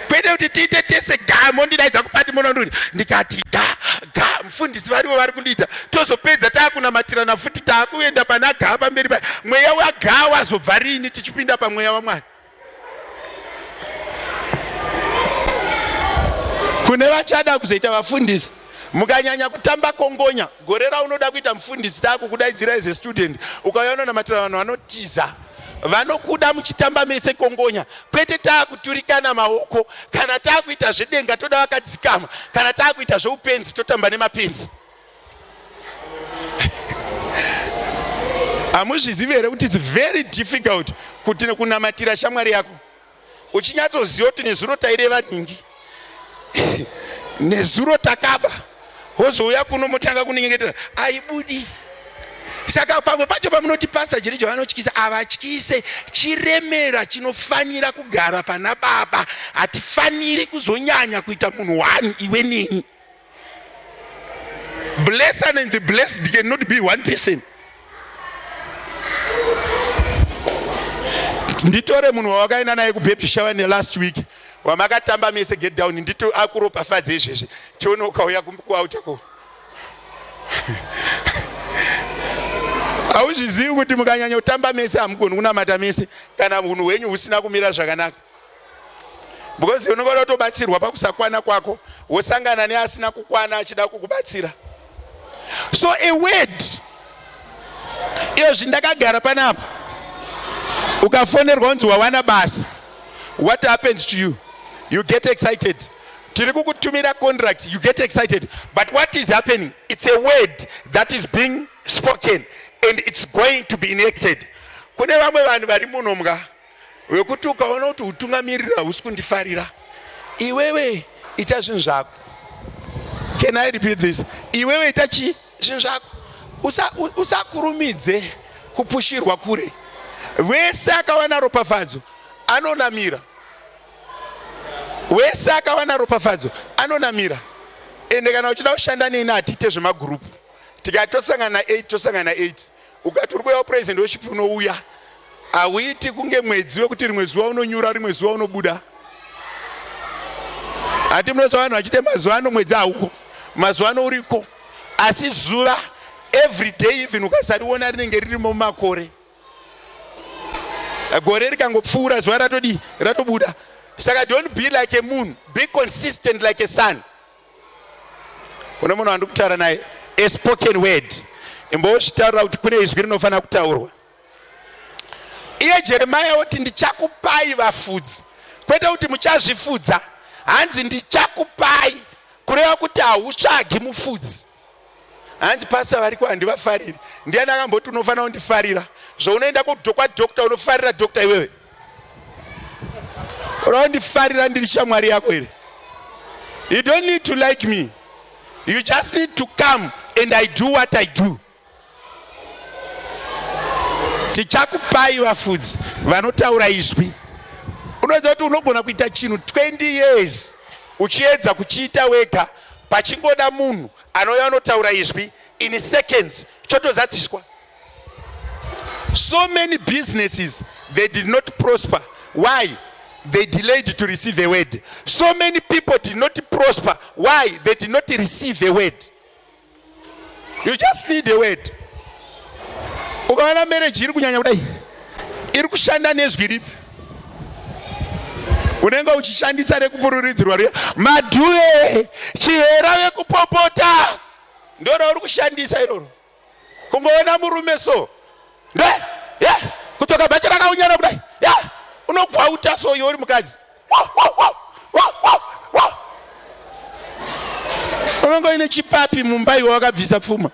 Kwete kuti tiite tese ga mondidaidza kupati mononduri ndikati ga ga mufundisi varivo vari kundiita tozopedza taakunamatirana futi taakuenda pana ga pamberi pa mweya waga wazobva rini tichipinda pamweya waMwari. Kune vachada kuzoita vafundisi mukanyanya kutamba kongonya gore raunoda kuita mufundisi taakukudaidzira as a student ukauya unonamatira vanhu vanotiza vanokuda muchitamba mese kongonya kwete taakuturikana maoko kana taakuita zvedenga toda vakadzikama kana taakuita zveupenzi totamba nemapenzi. Hamuzvizivi here kuti it's very difficult kuti kunamatira shamwari yako uchinyatsoziva kuti nezuro taireva nhingi nezuro takaba wozouya kuno motanga kuninyengetera aibudi. Saka pamwe pacho pamunoti pasa jirijo vanotyisa avatyise chiremera chinofanira kugara pana baba. Hatifaniri kuzonyanya kuita munhu one iwe neni. Blesser and the blessed cannot be one person. Nditore munhu wawakaenda naye kubaby shower nelast week wamakatamba mese get down ndito akuropafadze izvezvi tione ukauya kuautako. Hauzvizivi kuti mukanyanya kutamba mese hamugoni kunamata mese kana hunhu hwenyu husina kumira zvakanaka. Because unongoda kutobatsirwa pakusakwana kwako wosangana neasina kukwana achida kukubatsira. So a word iyozvi ndakagara panapa ukafonerwa unzi wawana basa, what happens to you? You get excited. Tiri kukutumira contract, you get excited. But what is happening? It's a word that is being spoken and it's going to be enacted. Kune vamwe vanhu vari muno mga wekuti ukaona kuti utungamiriri hausi kundifarira, iwewe ita zvinhu zvako. Can I repeat this? Iwewe ita chi zvinhu zvako. Usakurumidze kupushirwa kure. Wese akawana ropafadzo anonamira. Wese akawana ropafadzo anonamira. Ende kana uchida kushanda neni hatiite zvemagurupu. Tikati tosangana 8 tosangana 8. Ukati uri kuuya kupresident worship unouya. Hauiti kunge mwedzi wekuti rimwe zuva unonyura rimwe zuva unobuda. Hati munonzwa vanhu vachite mazuva ano mwedzi hauko. Mazuva ano uriko. Asi zuva every day even ukasariona rinenge ririmo mumakore. Gore rikangopfuura zuva ratodii? Ratobuda. Saka don't be like a moon, be consistent like a sun. Une munhu wandiri kutaura naye, a spoken word. Imbozvitaurira kuti kune izwi rinofanira kutaurwa. Iye Jeremiah oti ndichakupai vafudzi, kwete kuti muchazvifudza. Hanzi ndichakupai, kureva kuti hautsvagi mufudzi. Hanzi pastor variko handivafariri. Ndiani akamboti unofanira kundifarira? Zvaunoenda kwadoctor unofarira doctor iwewe? Unofandifarira ndiri shamwari yako here? You don't need to like me. You just need to come and I do what I do. Tichakupai vafudzi vanotaura izwi. Unoziva kuti unogona kuita chinhu 20 years uchiedza kuchiita wega, pachingoda munhu anouya anotaura izwi in seconds chotozadziswa. So many businesses, they did not prosper. Why? They delayed to receive a word. So many people did not prosper. Why? They did not receive a word. You just need a word. Ukaona marriage iri kunyanya kudai, iri kushanda nezwi ripi? Unenge uchishandisa rekupururidzirwa riya, madhuve, chihera vekupopota, ndoro uri kushandisa iroro. Kungoona murume so nde ye kutsoka bhachi rakaunyana kudai, ya unogwauta so iwe uri mukadzi, unenge uine chipapi mumba iwe wakabvisa pfuma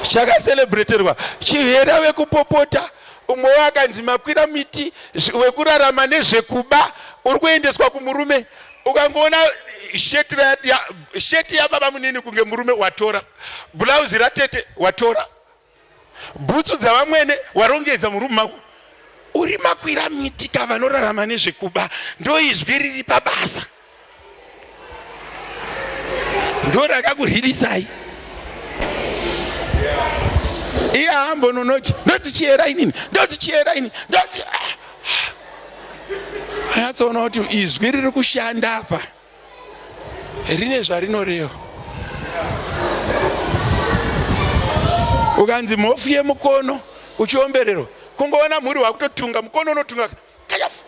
chakaselebraterwa chihera vekupopota. Umwe wakanzi makwira miti wekurarama nezvekuba, uri kuendeswa kumurume. Ukangoona sheti yababa munini kunge murume, watora bhulauzi ratete, watora bhutsu dzavamwene, warongedza murume mako, uri makwira miti ka vanorarama nezvekuba. Ndo izwi riri pabasa, ndo rakakurwirisai. Iye haambononoki, ndodzichiyera inini, ndodzichiyera ini, ndodzi anyatsoona kuti izwi riri kushanda apa rine zvarinoreva. Ukanzi mhofu yemukono uchiombererwa, kungoona mhuri wakutotunga mukono, unotunga kayafu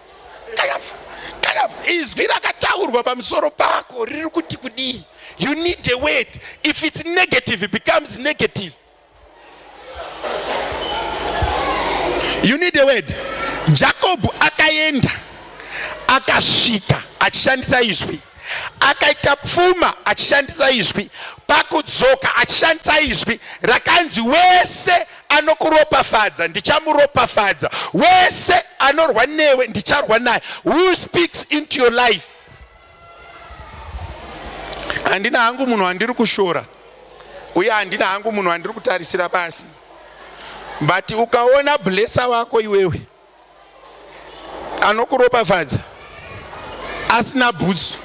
kayafu kayafu. Izwi rakataurwa pamusoro pako riri kuti kudii? You need a word. If it's negative, it becomes negative. You need a word. Jacob akaenda akasvika achishandisa izwi, akaita pfuma achishandisa izwi, pakudzoka achishandisa izwi rakanzi, wese anokuropafadza ndichamuropafadza, wese anorwa newe ndicharwa naye. Who speaks into your life? Handina hangu munhu wandiri kushora, uye handina hangu munhu wandiri kutarisira pasi, but ukaona blesser wako iwewe anokuropafadza asina bhutsu,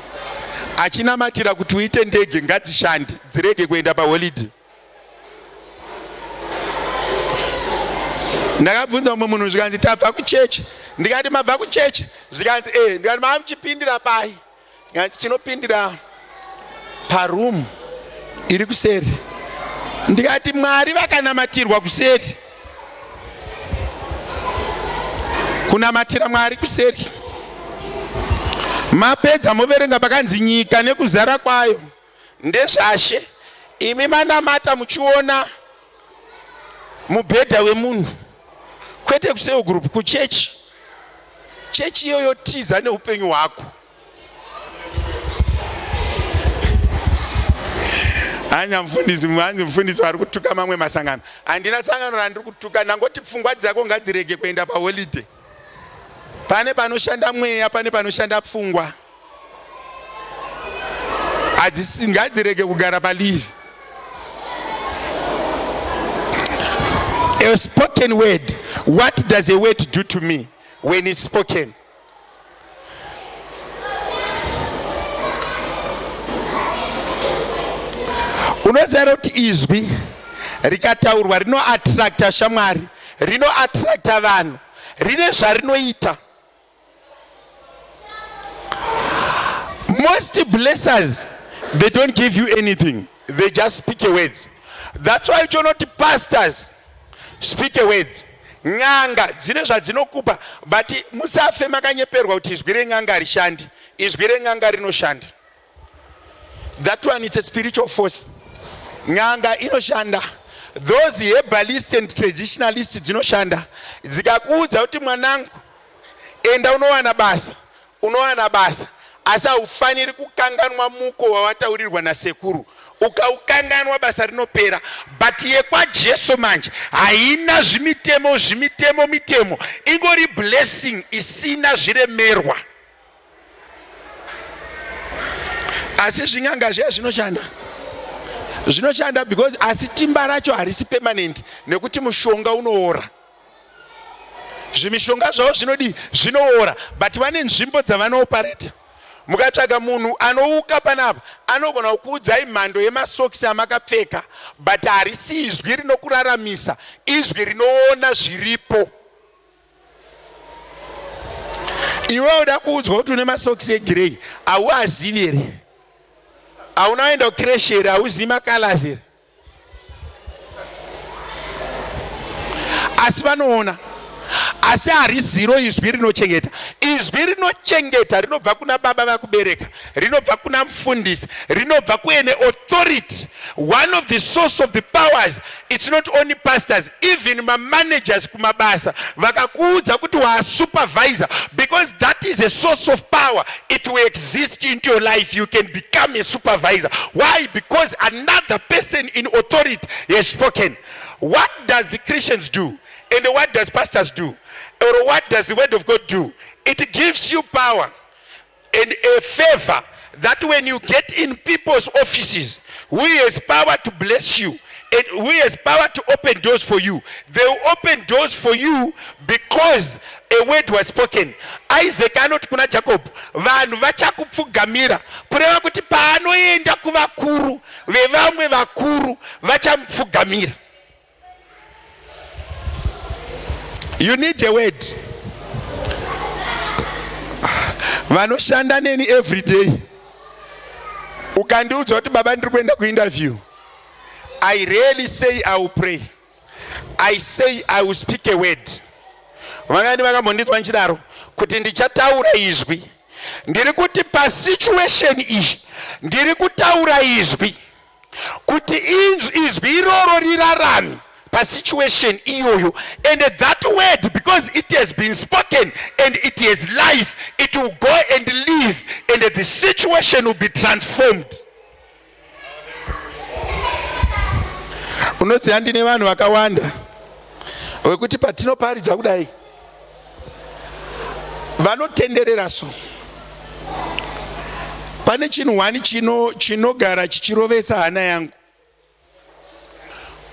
achinamatira kuti uite ndege ngadzishande dzirege kuenda paholiday. Ndakabvunza mumwe munhu, zvikanzi tabva kuchechi. Ndikati mabva kuchechi? Zvikanzi e. Ndikati maa muchipindira pai? Ndikati tinopindira parumu iri kuseri. Ndikati Mwari vakanamatirwa kuseri, kunamatira Mwari kuseri, mapedza moverenga pakanzi nyika nekuzara kwayo ndezvashe. Imi manamata muchiona mubhedha wemunhu, kwete kucell group, kuchechi. Chechi iyoyo tiza neupenyu hwako. Hanya mufundisi, hanzi mufundisi vari kutuka mamwe masangano. Handina sangano randiri kutuka, ndangoti pfungwa dzako ngadzirege kuenda paholiday. Pane panoshanda mweya, pane panoshanda pfungwa. Ngadzirege kugara palive. A spoken word. What does a word do to me when it's spoken? Unoziva kuti izwi rikataurwa rinoattracta shamwari, rinoattracta vanhu, rine zvarinoita. Most blessers, they don't give you anything, they just speak a words. That's why uchiona kuti pastors speak a word. N'anga dzine zvadzinokupa, but musafe makanyeperwa kuti izwi ren'anga harishandi. Izwi ren'anga rinoshanda. That one, it's a spiritual force. N'anga inoshanda. Those herbalist and traditionalist dzinoshanda. Dzikakuudza kuti mwanangu enda unowana basa, unowana basa, asi haufaniri kukanganwa muko wawataurirwa nasekuru. Ukaukanganwa basa rinopera. But yekwaJesu manje haina zvimitemo, zvimitemo mitemo, ingori blessing isina zviremerwa. Asi zvin'anga zviya zvinoshanda, zvinoshanda because asi timba racho harisi permanent, nekuti mushonga unoora. Zvimishonga zvavo zvinodii? Zvinoora, but vane nzvimbo dzavanoopareta. Mukatsvaga munhu anouka panapa anogona kukuudzai mhando yemasokisi amakapfeka, but harisi izwirinokuraramisa, izwi rinoona zviripo. Iwe uda kuudzwa kuti une masokisi egrey, hauazivi here? Hauna kuenda kucreche here? Hauzivi macolors here? Asi vanoona, asi hariziro izwi rinochengeta. Izwi rinochengeta rinobva kuna baba vakubereka, rinobva kuna mufundisi, rinobva kuene authority. One of the source of the powers, it's not only pastors, even mamanagers kumabasa vakakuudza kuti waasupervisor, because that is a source of power. It will exist into your life. You can become a supervisor. Why? Because another person in authority has spoken. What does the Christians do, and what does pastors do, or what does the word of God do? It gives you power and a favor that when you get in people's offices who has power to bless you and who has power to open doors for you, they will open doors for you because a word was spoken. Isaac anoti kuna Jacob, vanhu vachakupfugamira, kureva kuti paanoenda kuvakuru vevamwe vakuru vachamupfugamira. You need a word. Vanoshanda neni every day, ukandiudza kuti baba ndiri kuenda kuinterview, I rarely say I will pray. I say I will speak a word. Vangani vakambondinzwa ndichidaro kuti ndichataura izwi? Ndiri kuti pasituation iyi ndiri kutaura izwi kuti izwi iroro rirarame pasituation iyoyo, and that word, because it has been spoken and it has life, it will go and live and the situation will be transformed. Unoziva ndine vanhu vakawanda wekuti patinoparidza kudai vanotenderera, so pane chinhu wani chinogara chichirovesa hana yangu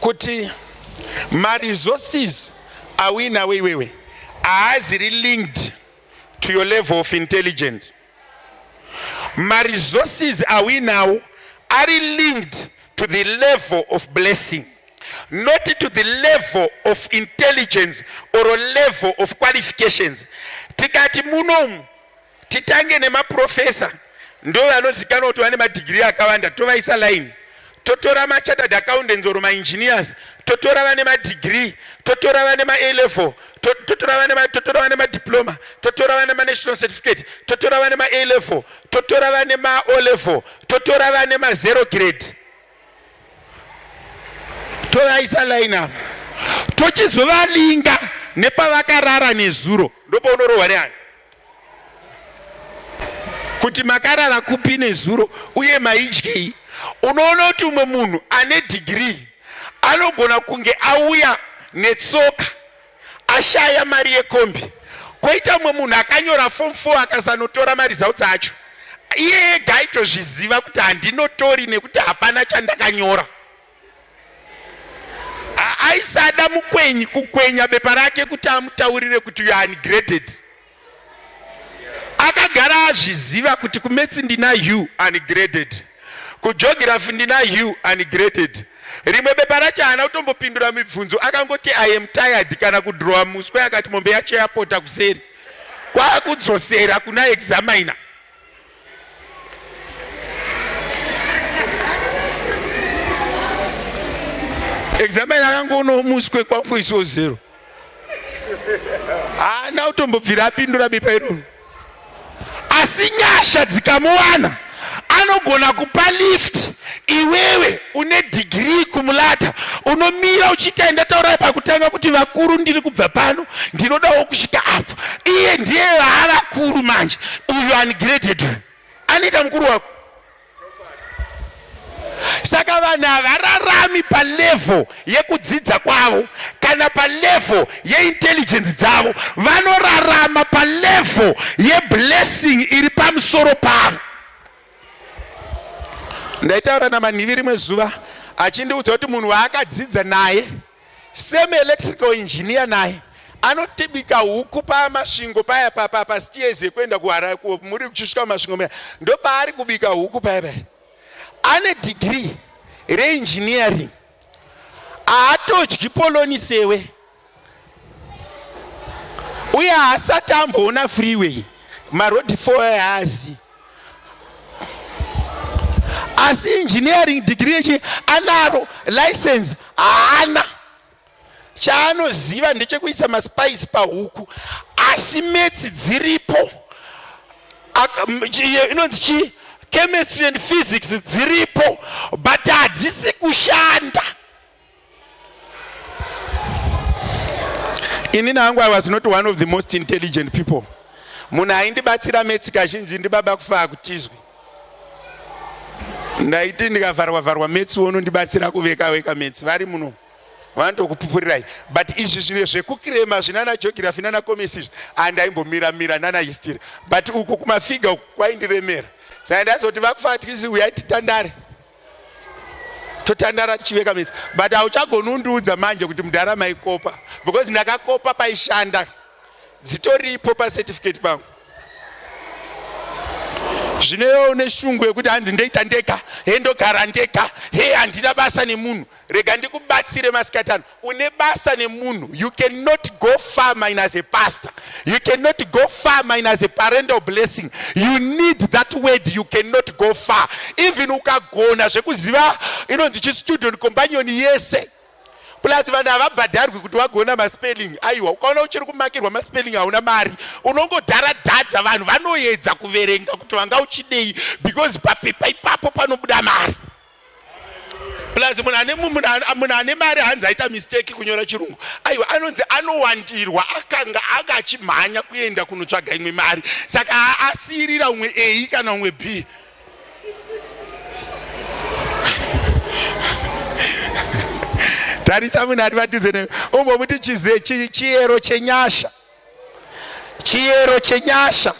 kuti maresources awinawo iwewe haaziri linked to your level of intelligence. Maresources awinawo ari linked to the level of blessing, not to the level of intelligence or level of qualifications. Tikati munomu titange nemaprofesa, ndo vanozikanwa kuti vane madhigiri akawanda, tovaisa line, totora machartered accountants or maengineers, totora vane madegree, totora vane ma-A level, totora vane madiploma, totora vane manational certificate, totora vane ma-A level, totora vane ma-O level, totora vane ma-zero grade, tovaisa line apa, tochizovalinga nepavakarara nezuro. Ndopaunororwa neani kuti makarara kupi nezuro uye maidyei. Unoona kuti umwe munhu ane dhigiri anogona kunge auya netsoka, ashaya mari yekombi, kwoita mumwe munhu akanyora form 4 akasanotora maresults acho. Iye ega aitozviziva kuti handinotori nekuti hapana chandakanyora. Aisada mukwenyi kukwenya bepa rake kuti amutaurire kuti you are ungraded. Akagara azviziva kuti kumaths ndina U, ungraded, kugeography ndina U, ungraded. Rimwe bepa racho haana kutombopindura mibvunzo, akangoti "I am tired" kana kudhirowa muswe, akati mombe yacho yapota kuseri, kwakudzosera kuna examiner. Examiner akangoonawo muswe, kwangoisiwo zero. Haana kutombobvira apindura bepa iroro. Asi nyasha dzikamuwana, anogona kupa lift iwewe une dhigiri kumulata. Unomira uchiita, ndataura pakutanga kuti vakuru, ndiri kubva pano, ndinodawo kusvika apo. Iye ndiye vaavakuru manje. Uyu ungraded uyu anoita mukuru wako. Saka vanhu havararami palevel yekudzidza kwavo kana palevel yeintelligence dzavo. Vanorarama palevel yeblessing iri pamusoro pavo. Ndaitaura naManhivi rimwe zuva, achindiudza kuti munhu waakadzidza naye, same electrical engineer naye, Anotibika huku paMasvingo paya paStiers yekuenda kuHarare, muri kuchisvika muMasvingo muya, ndopaari kubika huku paya paya. Ane degree reengineering, haatodyi poloni sewe, uye haasati amboona freeway, maroad 4 haazi, asi engineering degree yechi anaro, license haana. Chaanoziva ndechekuisa maspice pahuku, asi maths dziripo, inonzi chi chemistry and physics dziripo, but hadzisi kushanda. Inini hangu, I was not one of the most intelligent people. Munhu aindibatsira maths kazhinji ndibaba Kufa Kutizwi. Ndaiti ndikavharwa vharwa maths, unondibatsira kuveka weka maths. Vari muno vanotokupupurirai. But izvi zvimwe zvekukirema zvinana geography nana commerce izvi handaimbomira mira, nana history, but uku kumafiga uku kwaindiremera. Saka ndazoti, "VaKufa Tizwi, uyai titandare." Totandara tichiveka maths, but hauchagoni undiudza manje kuti mudhara maikopa, because ndakakopa paishanda, dzitoripo pacertificate pangu. Zvino iwe une shungu yekuti hanzi ndoita ndega, he ndogara ndega, he handina basa nemunhu. Rega ndikubatsire masikatano. Une basa nemunhu. You cannot go far minus a pastor. You cannot go far minus a parental blessing. You need that word. You cannot go far even ukagona zvekuziva inonzi chistudent companion yese. Plus vanhu havabhadharwi kuti wagona maspelling. Aiwa, ukaona uchiri kumakirwa maspelling, hauna mari. Unongodharadhadza vanhu vanoedza kuverenga kuti vanga uchidei, because papepa ipapo panobuda mari. Plus munhu ane mari hanzi aita mistake kunyora chirungu, aiwa, anonzi anowandirwa, akanga anga achimhanya kuenda kunotsvaga imwe mari, saka asiyirira umwe A kana umwe B. Tarisa munhu ari padhuze newe, umbomuti, "Chiyero chenyasha, chiyero chenyasha."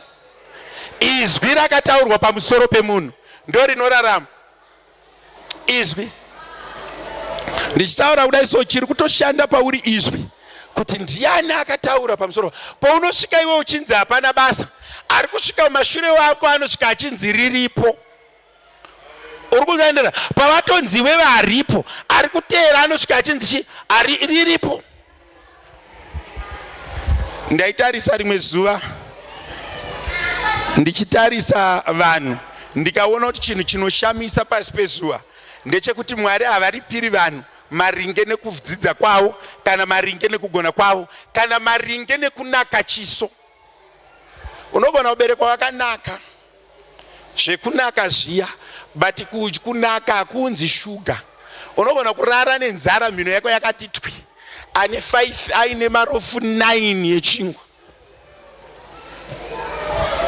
Izwi rakataurwa pamusoro pemunhu ndo rinorarama. Izwi ndichitaura kudai, so chiri kutoshanda pauri izwi, kuti ndiani akataura pamusoro paunosvika iwe uchinzi hapana basa, ari kusvika mumashure wako anosvika achinzi riripo. Uri kuendera pavatonzi iwewe haripo, ari kuteera anosvika achinzi chi ari riripo. Ndaitarisa rimwe zuva, ndichitarisa vanhu, ndikaona kuti chinhu chinoshamisa pasi pezuva ndechekuti Mwari havaripiri vanhu maringe nekudzidza kwavo, kana maringe nekugona kwavo, kana maringe nekunaka chiso. Unogona kuberekwa wakanaka zvekunaka zviya, but kunaka hakunzi shuga. Unogona kurara nenzara, mhino yako yakati twi, ane 5 aine marofu 9 yechingwa.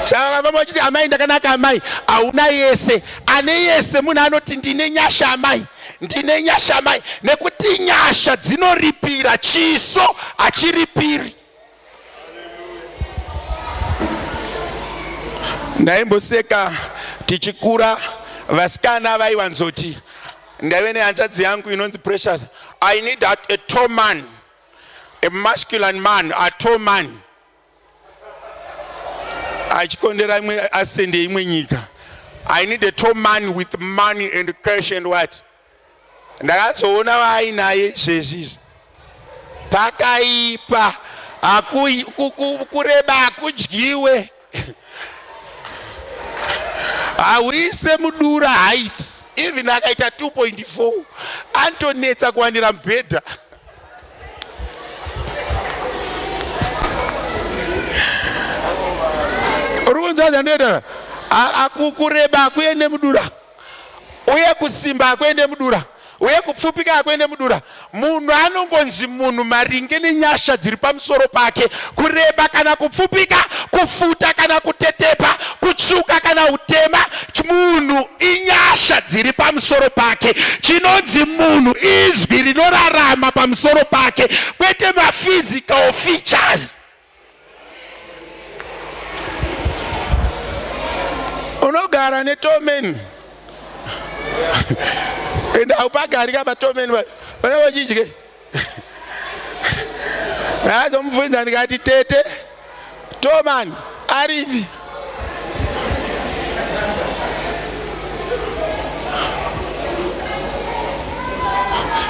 Saka vamwe vachiti, "Amai, ndakanaka amai." Hauna yese. Ane yese munhu anoti, "Ndine nyasha amai, ndine nyasha amai," nekuti nyasha dzinoripira, chiso hachiripiri. Ndaimboseka tichikura, vasikana vaiwanzoti, ndaive nehanzvadzi yangu inonzi Precious, "I need a tall man, a masculine man, a tall man," achikondera imwe asende imwe nyika, "I need a tall man with money and cash and what." Ndakazoona vaainaye izvezvi izvi, pakaipa. Kureba hakudyiwe, hauise mudura height. Even akaita 2.4 anotonetsa kuwanira mubhedha. Uri kunzwa zvandoita? Kureba hakuende mudura, uye kusimba hakuende mudura, uye kupfupika hakuende mudura. Munhu anongonzi munhu maringe nenyasha dziri pamusoro pake. Kureba kana kupfupika, kufuta kana kutetepa, kutsvuka kana utema, munhu inyasha dziri pamusoro pake. Chinonzi munhu izwi rinorarama pamusoro pake, kwete maphysical features. Unogara netall man ende haupagari kapa tall man, vana vachidye. Ndazomubvunza ndikati, tete, Tomani aripi?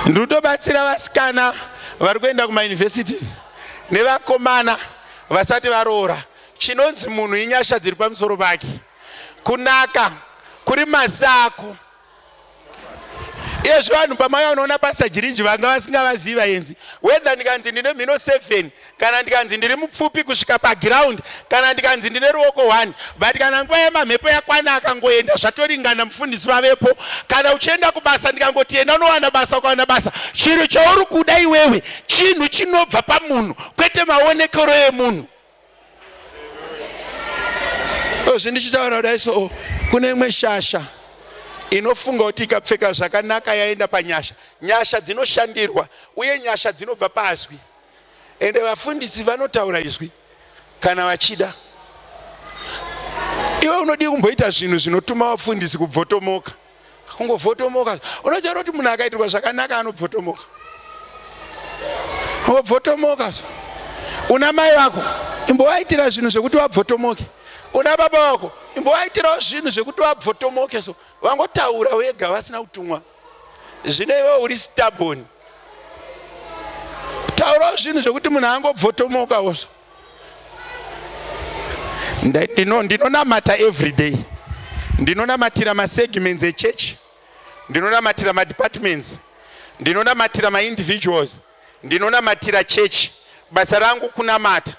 Ndiri kutobatsira vasikana vari kuenda kumauniversities nevakomana vasati varoora. Chinonzi munhu inyasha dziri pamusoro pake. Kunaka kuri masako. Iyezvi vanhu pamai vanoona pasajirinji vanga vasingavazivi vaenzi. Whether ndikanzi ndine mhino 7 kana ndikanzi ndiri mupfupi kusvika paground kana ndikanzi ndine ruoko 1, but kana nguva yemamhepo yakwana akangoenda zvatoringana, mufundisi vavepo. Kana uchienda kubasa ndikangoti enda unowana basa, ukawana basa, chinhu chauri kuda iwewe chinhu chinobva pamunhu, kwete maonekero emunhu. Ozvi ndichitaura kudai so, kune imwe shasha inofunga kuti ikapfeka zvakanaka yaenda panyasha. Nyasha dzinoshandirwa uye nyasha dzinobva pazwi, ende vafundisi vanotaura izwi kana vachida. Iwe unodii kumboita zvinhu zvinotuma vafundisi kubvotomoka? Kungovhotomoka. Unoziva kuti munhu akaitirwa zvakanaka anobvotomoka, obvotomoka. So una mai vako, imbovaitira zvinhu zvekuti vabvotomoke. Una baba vako, imbovaitirawo zvinhu zvekuti vabvotomoke. So vangotaura wega vasina kutumwa. Zvino iwe uri stubborn, taurawo zvinhu zvekuti munhu angobvotomokawo. So ndinonamata every day, ndinonamatira masegments echechi, ndinonamatira madepartments, ndinonamatira maindividuals, ndinonamatira chechi. Basa rangu kunamata,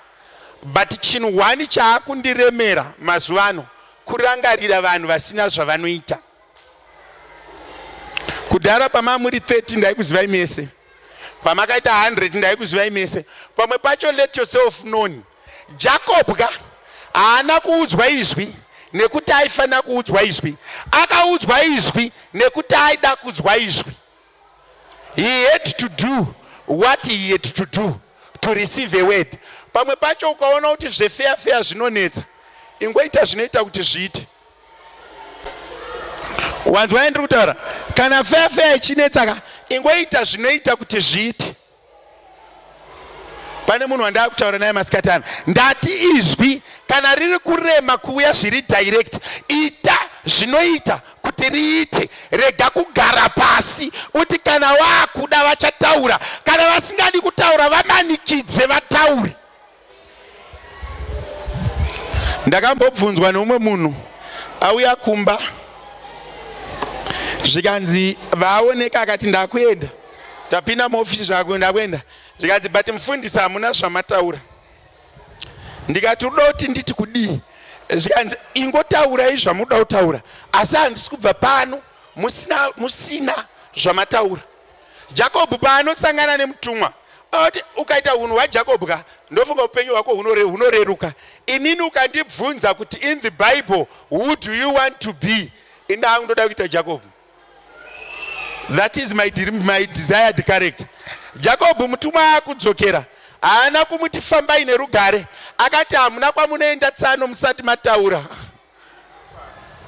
but chinhu one chaakundiremera mazuva ano kurangarira vanhu vasina zvavanoita. Kudhara pamamuri 30 ndaikuzivai mese, pamakaita 100 ndaikuzivai mese. Pamwe pacho let yourself known. Jacob ka haana kuudzwa izwi nekuti aifanira kuudzwa izwi, akaudzwa izwi nekuti aida kudzwa izwi. He had to do what he had to do to receive a word. Pamwe pacho ukaona kuti zvefeya feya zvinonetsa, ingoita zvinoita kuti zviite. Wanzwa yandiri kutaura? Kana feya feya ichinetsa ka, ingoita zvinoita kuti zviite. Pane munhu wandava kutaura naye masikati ano, ndati izwi kana riri kurema kuuya zviri direct, ita zvinoita kuti riite. Rega kugara pasi uti kana waakuda vachataura, kana vasingadi kutaura vamanikidze vatauri. Ndakambobvunzwa neumwe munhu auya kumba, zvikanzi vaoneka, akati ndakuenda, tapinda muofisi zvako, ndakuenda. Zvikanzi but mufundisi hamuna zvamataura. Ndikati uda kuti nditi kudii? Zvikanzi ingotaurai zvamuda kutaura, asi handisi kubva pano musina, musina zvamataura. Jakobho paanosangana nemutumwa oti ukaita unhu hwaJakobho ka, ndofunga upenyu hwako hunoreruka. Inini ukandibvunza kuti in the Bible who do you want to be, indangu ndoda kuita Jakobho. That is my desired character. Jakobho mutumwa akudzokera haana kumuti fambai nerugare, akati hamuna kwamunoenda tsano musati mataura.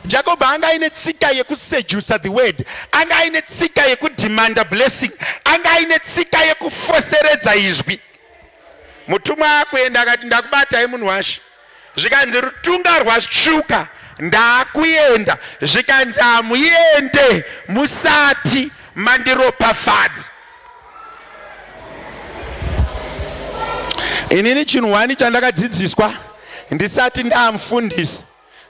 Jacob anga aine tsika yekusedusa the word, anga aine tsika yekudemanda blessing, anga aine tsika yekufoseredza izwi. Mutumwa akuenda akati ndakubatai munhu washe. Zvikanzi rutunga rwasvuka, ndakuenda. Zvikanzi hamuende musati mandiropafadza. Inini chinhu wani chandakadzidziswa ndisati ndaamufundisi,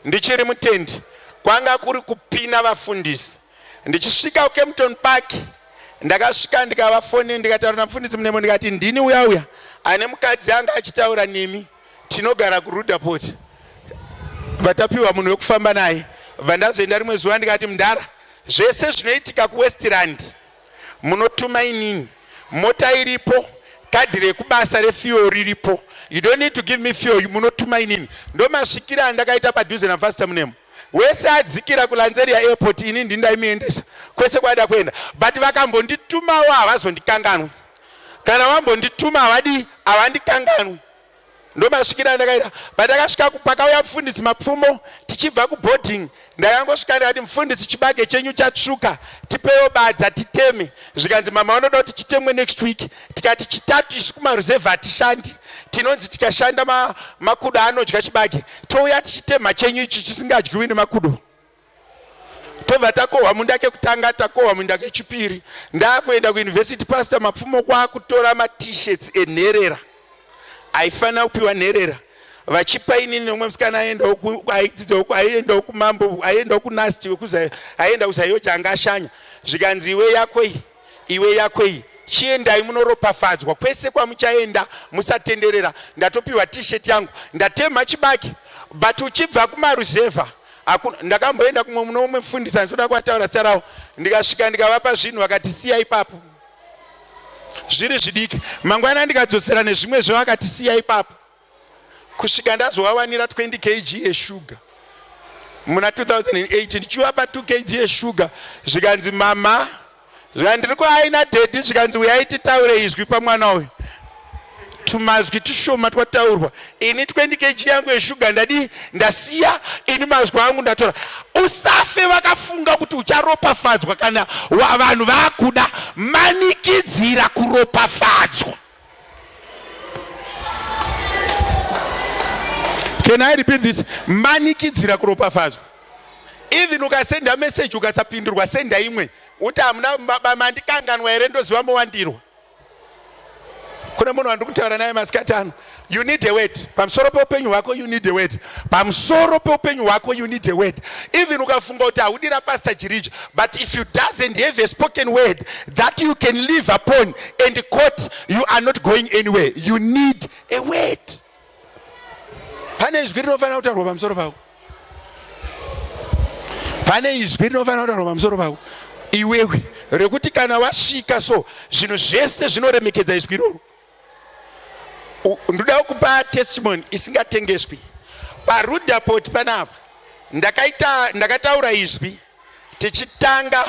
ndichiri mutendi, kwanga kuri kupina vafundisi. Ndichisvika kuKempton Park, ndakasvika ndikavafonera, ndikataura namufundisi Munemo, ndikati ndini uya uya ane mukadzi anga achitaura nemi, tinogara kuRudaport, vatapiwa munhu wekufamba naye. Vandazoenda rimwe zuva ndikati mudhara, zvese zvinoitika kuWestrand munotuma inini, mota iripo, kadhi rekubasa refuel riripo, you don't need to give me fuel, munotuma inini. Ndomasvikira andakaita padhuze naFastor Munemo. Wese adzikira kuLanzeria airport, ini ndindaimuendesa kwese kwaida kuenda, but vakambonditumawo havazondikanganwi. Kana vambondituma havadi, havandikanganwi. Ndomasvikira andakaita. Pandakasvika pakauya mufundisi Mapfumo tichibva kuboarding, ndakangosvika ndikati mufundisi chibage chenyu chatsvuka, tipewo badza titeme. Zvikanzi mama vanoda kuti chitemwe next week. Tikati chitatu isu kumaruzevha hatishandi, tinonzi tikashanda makudo anodya chibage, touya tichitema chenyu ichi chisingadyiwi nemakudo. Tobva takohwa munda kekutanga, takohwa munda kechipiri. Ndakuenda kuuniversity, Pastor Mapfumo kwakutora maT-shirts enherera aifanira kupiwa nherera, vachipa inini nemumwe musikana aidzidzawo, aiendawo kumambo, aiendawo kunasti, aienda kuZayoja, anga ashanya. Zvikanzi iwe yako iyi, iwe yako iyi, chiendai munoropafadzwa kwese kwamuchaenda, musatenderera. Ndatopiwa T-shirt yangu, ndatema chibage. But uchibva kumaruzevha hakuna. Ndakamboenda kumwe muno umwe mufundisi, handinoda kuataura zita ravo, ndikasvika ndikavapa zvinhu, vakati siya ipapo, zviri zvidiki. Mangwana ndikadzosera nezvimwe zvo, vakati siya ipapo, kusvika ndazovawanira 20 kg yeshuga muna 2008. Ndichivapa 2 kg yeshuga, zvikanzi mama, zvikanzi ndiri kuaina daddy, zvikanzi uyai titaure izwi pamwana uyu. Tumazwi tushoma twataurwa, ini 20 kg yangu yeshuga ndadii? Ndasiya. Ini mazwi angu ndatora. Usafe vakafunga kuti ucharopafadzwa kana vanhu vakuda. Manikidzira kuropafadzwa. Can I repeat this? Manikidzira kuropafadzwa. Even ukasenda message ukasapindurwa, senda imwe, uti hamuna mandikanganwa here? Ndoziva mowandirwa. Kune munhu wandiri kutaura naye masikati ano. You need a word pamusoro peupenyu hwako. You need a word pamusoro peupenyu hwako. You need a word. Even ukafunga kuti haudira Pastor Jirija, but if you doesn't have a spoken word that you can live upon and quote, you are not going anywhere. You need a word. Pane izwi rinofanira kutaurwa pamusoro pako. Pane izwi rinofanira kutaurwa pamusoro pako iwewe, rekuti kana wasvika so, zvinhu zvese zvinoremekedza izwi iroro. Ndoda kupa testimony isingatengeswi. PaRudaport panapa ndakaita, ndakataura izwi tichitanga,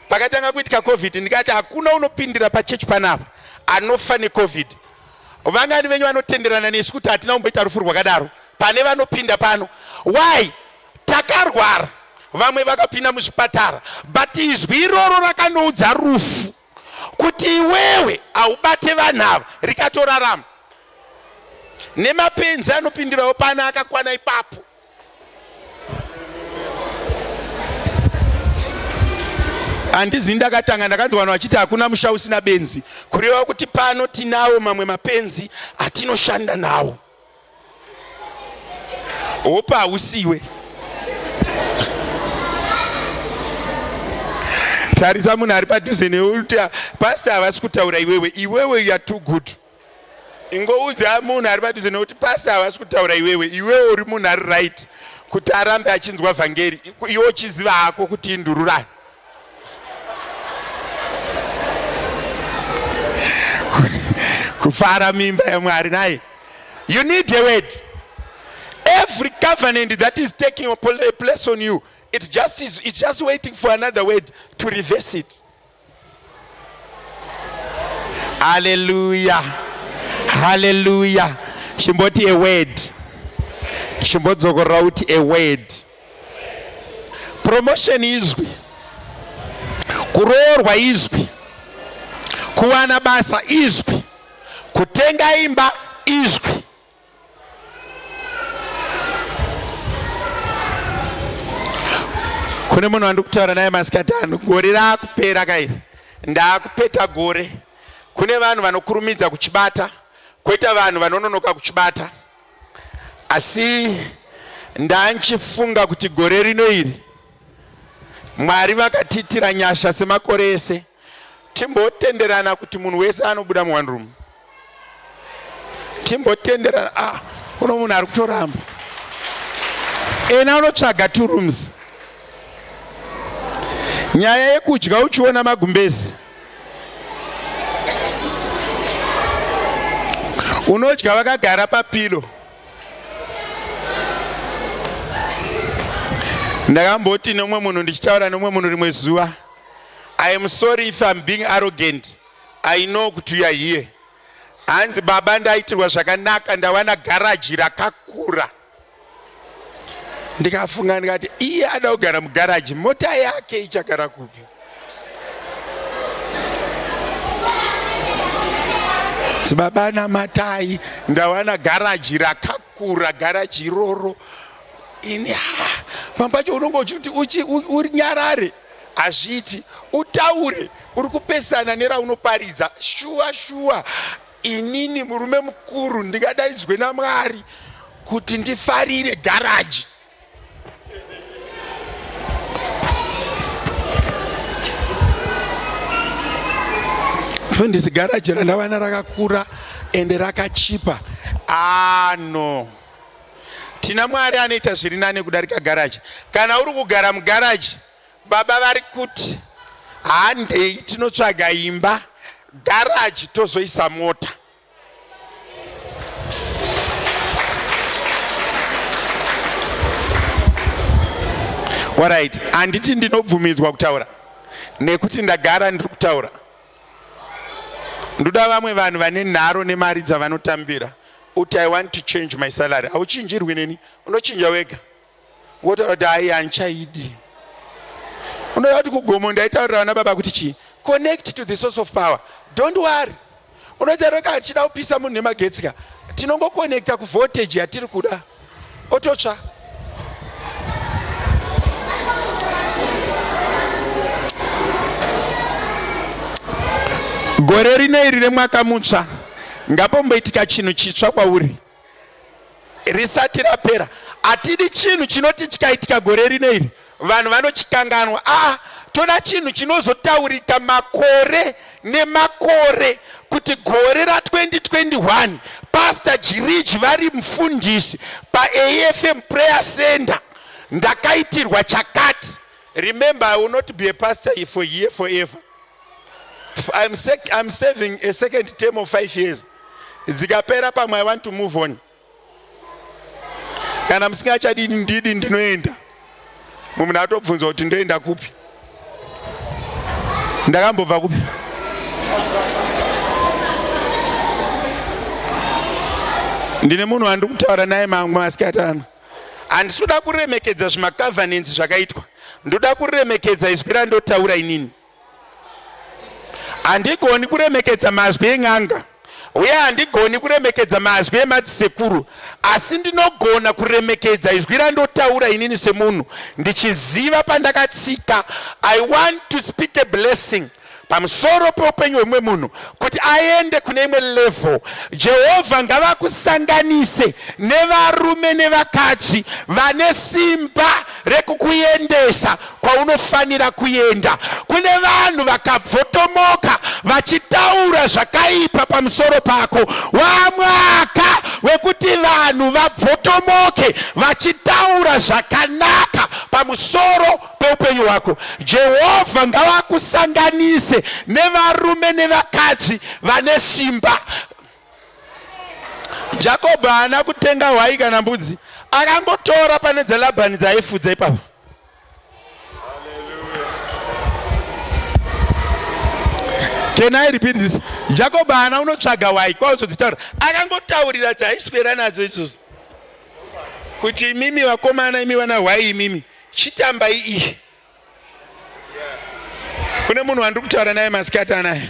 pakatanga kuitika COVID, ndikati hakuna unopindira pachechi panapa anofa neCOVID. Vangani venyu vanotenderana nesu kuti hatina kumboita rufu rwakadaro pane vanopinda pano? Why? Takarwara, vamwe vakapinda muzvipatara, but izwi iroro rakanoudza rufu kuti iwewe haubate vanhu ava, rikatorarama. Nemapenzi anopindirawo pano akakwana ipapo. Handizi ndakatanga, ndakanzwa vanhu vachiti hakuna musha usina benzi, kureva kuti pano tinawo mamwe mapenzi atinoshanda nawo. Hope hausiwe. Tarisa munhu ari padhuze newe kuti pastor havasi kutaura iwewe. Iwewe, you are too good. Ingoudza munhu ari padhuze nekuti pastor havasi kutaura iwewe. Iwewe uri munhu ari right kuti arambe achinzwa vhangeri, iwe uchiziva hako kuti indururani. Kufara mimba yaMwari naye. You need a word. Every covenant that is taking a place on you, it's just waiting for another word to reverse it. Haleluya, haleluya. Chimboti a word. Chimbodzokorora kuti a word. Promotion izwi, kuroorwa izwi, kuwana basa izwi, kutenga imba izwi. Kune munhu wandiri kutaura naye masikati ano, gore raakupera kairi, ndaakupeta gore. Kune vanhu vanokurumidza kuchibata, kwoita vanhu vanononoka kuchibata, asi ndanchifunga kuti gore rino iri Mwari vakatiitira nyasha semakore ese, timbotenderana kuti munhu wese anobuda muone room. Timbotenderana. Ah, uno munhu ari kutoramba ena unotsvaga two rooms. Nyaya yekudya uchiona magumbezi, unodya vakagara papilo. Ndakamboti nomwe munhu, ndichitaura nomwe munhu rimwe zuva, "I am sorry if I'm being arrogant. I know kuti you are here." Hanzi baba ndaitirwa zvakanaka, ndawana garaji rakakura. Ndikafunga ndikati iye ada kugara mugaraji, mota yake ichagara kupi? Baba namatai, ndawana garaji rakakura, garaji iroro ini pamwe pacho unonge uchiti unyarare, hazviiti utaure, uri kupesana neraunoparidza. Shuwa shuwa, inini murume mukuru ndingadaidzwe naMwari kuti ndifarire garaji? Mfundisi, garaji randawana rakakura ende rakachipa. Ano tina Mwari anoita zviri nane kudarika garaji. Kana uri kugara mugaraji, baba vari kuti handei tinotsvaga imba, garaji tozoisa mota. Alright, handiti ndinobvumidzwa kutaura nekuti ndagara ndiri kutaura. Ndoda vamwe vanhu vane nharo nemari dzavanotambira, uti I want to change my salary. Hauchinjirwi neni, unochinja wega. Wotaura kuti hai, handichaidi. Unoda kuti kugomo ndaitaurira vana baba kuti chii? Connect to the source of power, don't worry. Unotaura ka tichida kupisa munhu nemagetsi ka, tinongokonekta kuvoltage yatiri kuda, ototsva. Gore rino iri remwaka mutsva, ngapomboitika chinhu chitsva kwauri risati rapera. Hatidi chinhu chinoti chikaitika gore rino iri vanhu vanochikanganwa. Aa, toda chinhu chinozotaurika makore nemakore kuti gore ra2021 Pastor Jiriji vari mufundisi paAFM Prayer Center ndakaitirwa chakati. Remember, I will not be a pastor for year forever. I'm serving a second term of 5 years. Dzikapera pamwe I want to move on. Kana musingachadi ndidi ndinoenda. Munhu atobvunzwa kuti ndoenda kupi, ndakambobva kupi. Ndine munhu wandiri kutaura naye mamwe masikati ano. Handisi kuda kuremekedza zvimacovenants zvakaitwa, ndoda kuremekedza izwi randotaura inini. Handigoni kuremekedza mazwi en'anga, uye handigoni kuremekedza mazwi emadzisekuru, asi ndinogona kuremekedza izwi randotaura inini semunhu ndichiziva pandakatsika. I want to speak a blessing pamusoro peupenyu hwemumwe munhu kuti aende kune imwe level. Jehovha ngavakusanganise nevarume nevakadzi vane simba rekukuendesa kwaunofanira kuenda. Kune vanhu vakabvotomoka vachitaura zvakaipa pamusoro pako. Wamwaka wekuti vanhu vabvotomoke vachitaura zvakanaka pamusoro peupenyu hwako. Jehovha ngavakusanganise nevarume nevakadzi vane simba. Jakobho haana kutenga hwai kana mbudzi, akangotora pane dzaLabhani dzaaifudza ipapo. Can I repeat this? Jacob haana unotsvaga hwai kwauzodzitaura, akangotaurira dzaiswera nadzo isusu kuti imimi vakomana, imi vana hwai, imimi chitambai iyi. Kune munhu wandiri kutaura naye masikati anaya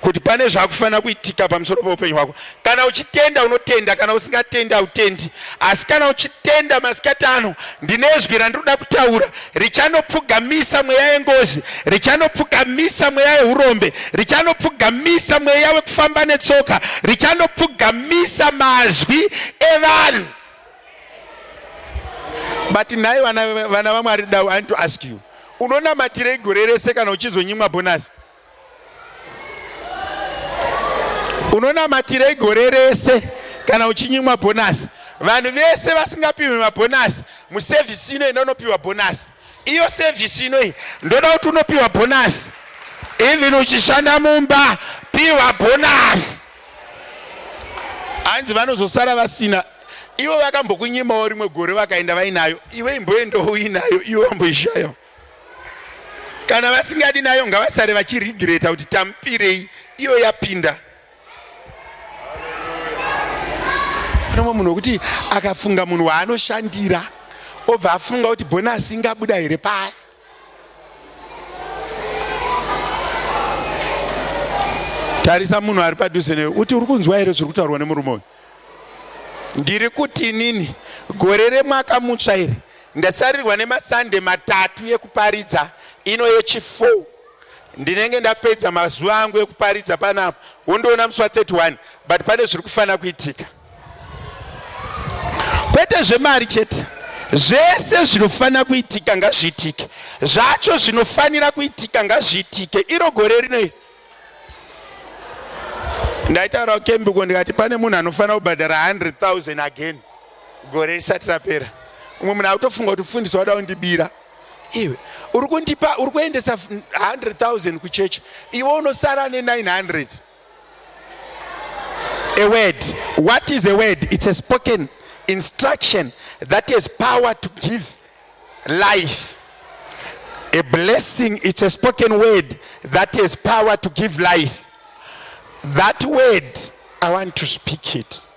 kuti pane zvakufanira kuitika pamusoro peupenyu hwako. Kana uchitenda unotenda, kana usingatendi hautendi. Asi kana uchitenda masikati ano, ndine zwi randinoda kutaura richanopfugamisa mweya yengozi, richanopfugamisa mweya yeurombe, richanopfugamisa mweya wekufamba netsoka, richanopfugamisa mazwi evanhu. But nhai vana vaMwari, I want to ask you, unonamatirei gore rese kana uchizonyimwa bonus? Unonamatirei gore rese kana uchinyimwa bonus? Vanhu vese vasingapiwi mabhonasi musevhisi ino, enda unopiwa bonus. Iyo sevhisi ino iyi, ndoda kuti unopiwa bonus. Even uchishanda mumba, piwa bonus. Hanzi vanozosara vasina. Ivo vakambokunyimawo rimwe gore vakaenda vainayo, iwe imboendawo uinayo, iwe wamboishayawo. Kana vasingadi nayo ngavasare vachiregreta kuti tamupirei, iyo yapinda. Kune mumwe munhu wekuti akafunga munhu waanoshandira obva afunga kuti bhonasi ingabuda here paya. Tarisa munhu ari padhuze newe uti uri kunzwa here zviri kutaurwa nemurume uyu? Ndiri kuti inini gore remwaka mutsva iri ndasarirwa nemasande matatu ekuparidza ino yechi4 ndinenge ndapedza mazuva angu ekuparidza panapa wondiona musi wa 31 but pane zviri kufanira kuitika kwete zvemari chete zvese zvinofanira kuitika ngazviitike zvacho zvinofanira kuitika ngazviitike iro gore rino iri ndaitaura kukembiko ndikati pane munhu anofanira kubhadhara 100,000 again gore risati rapera umwe munhu akutofunga kuti mufundisi wada kundibira iwe uri kundipa uri kuendesa 100,000 kuchechi iwe unosara ne900 a word what is a word it's a spoken instruction that has power to give life a blessing it's a spoken word that has power to give life that word i want to speak it.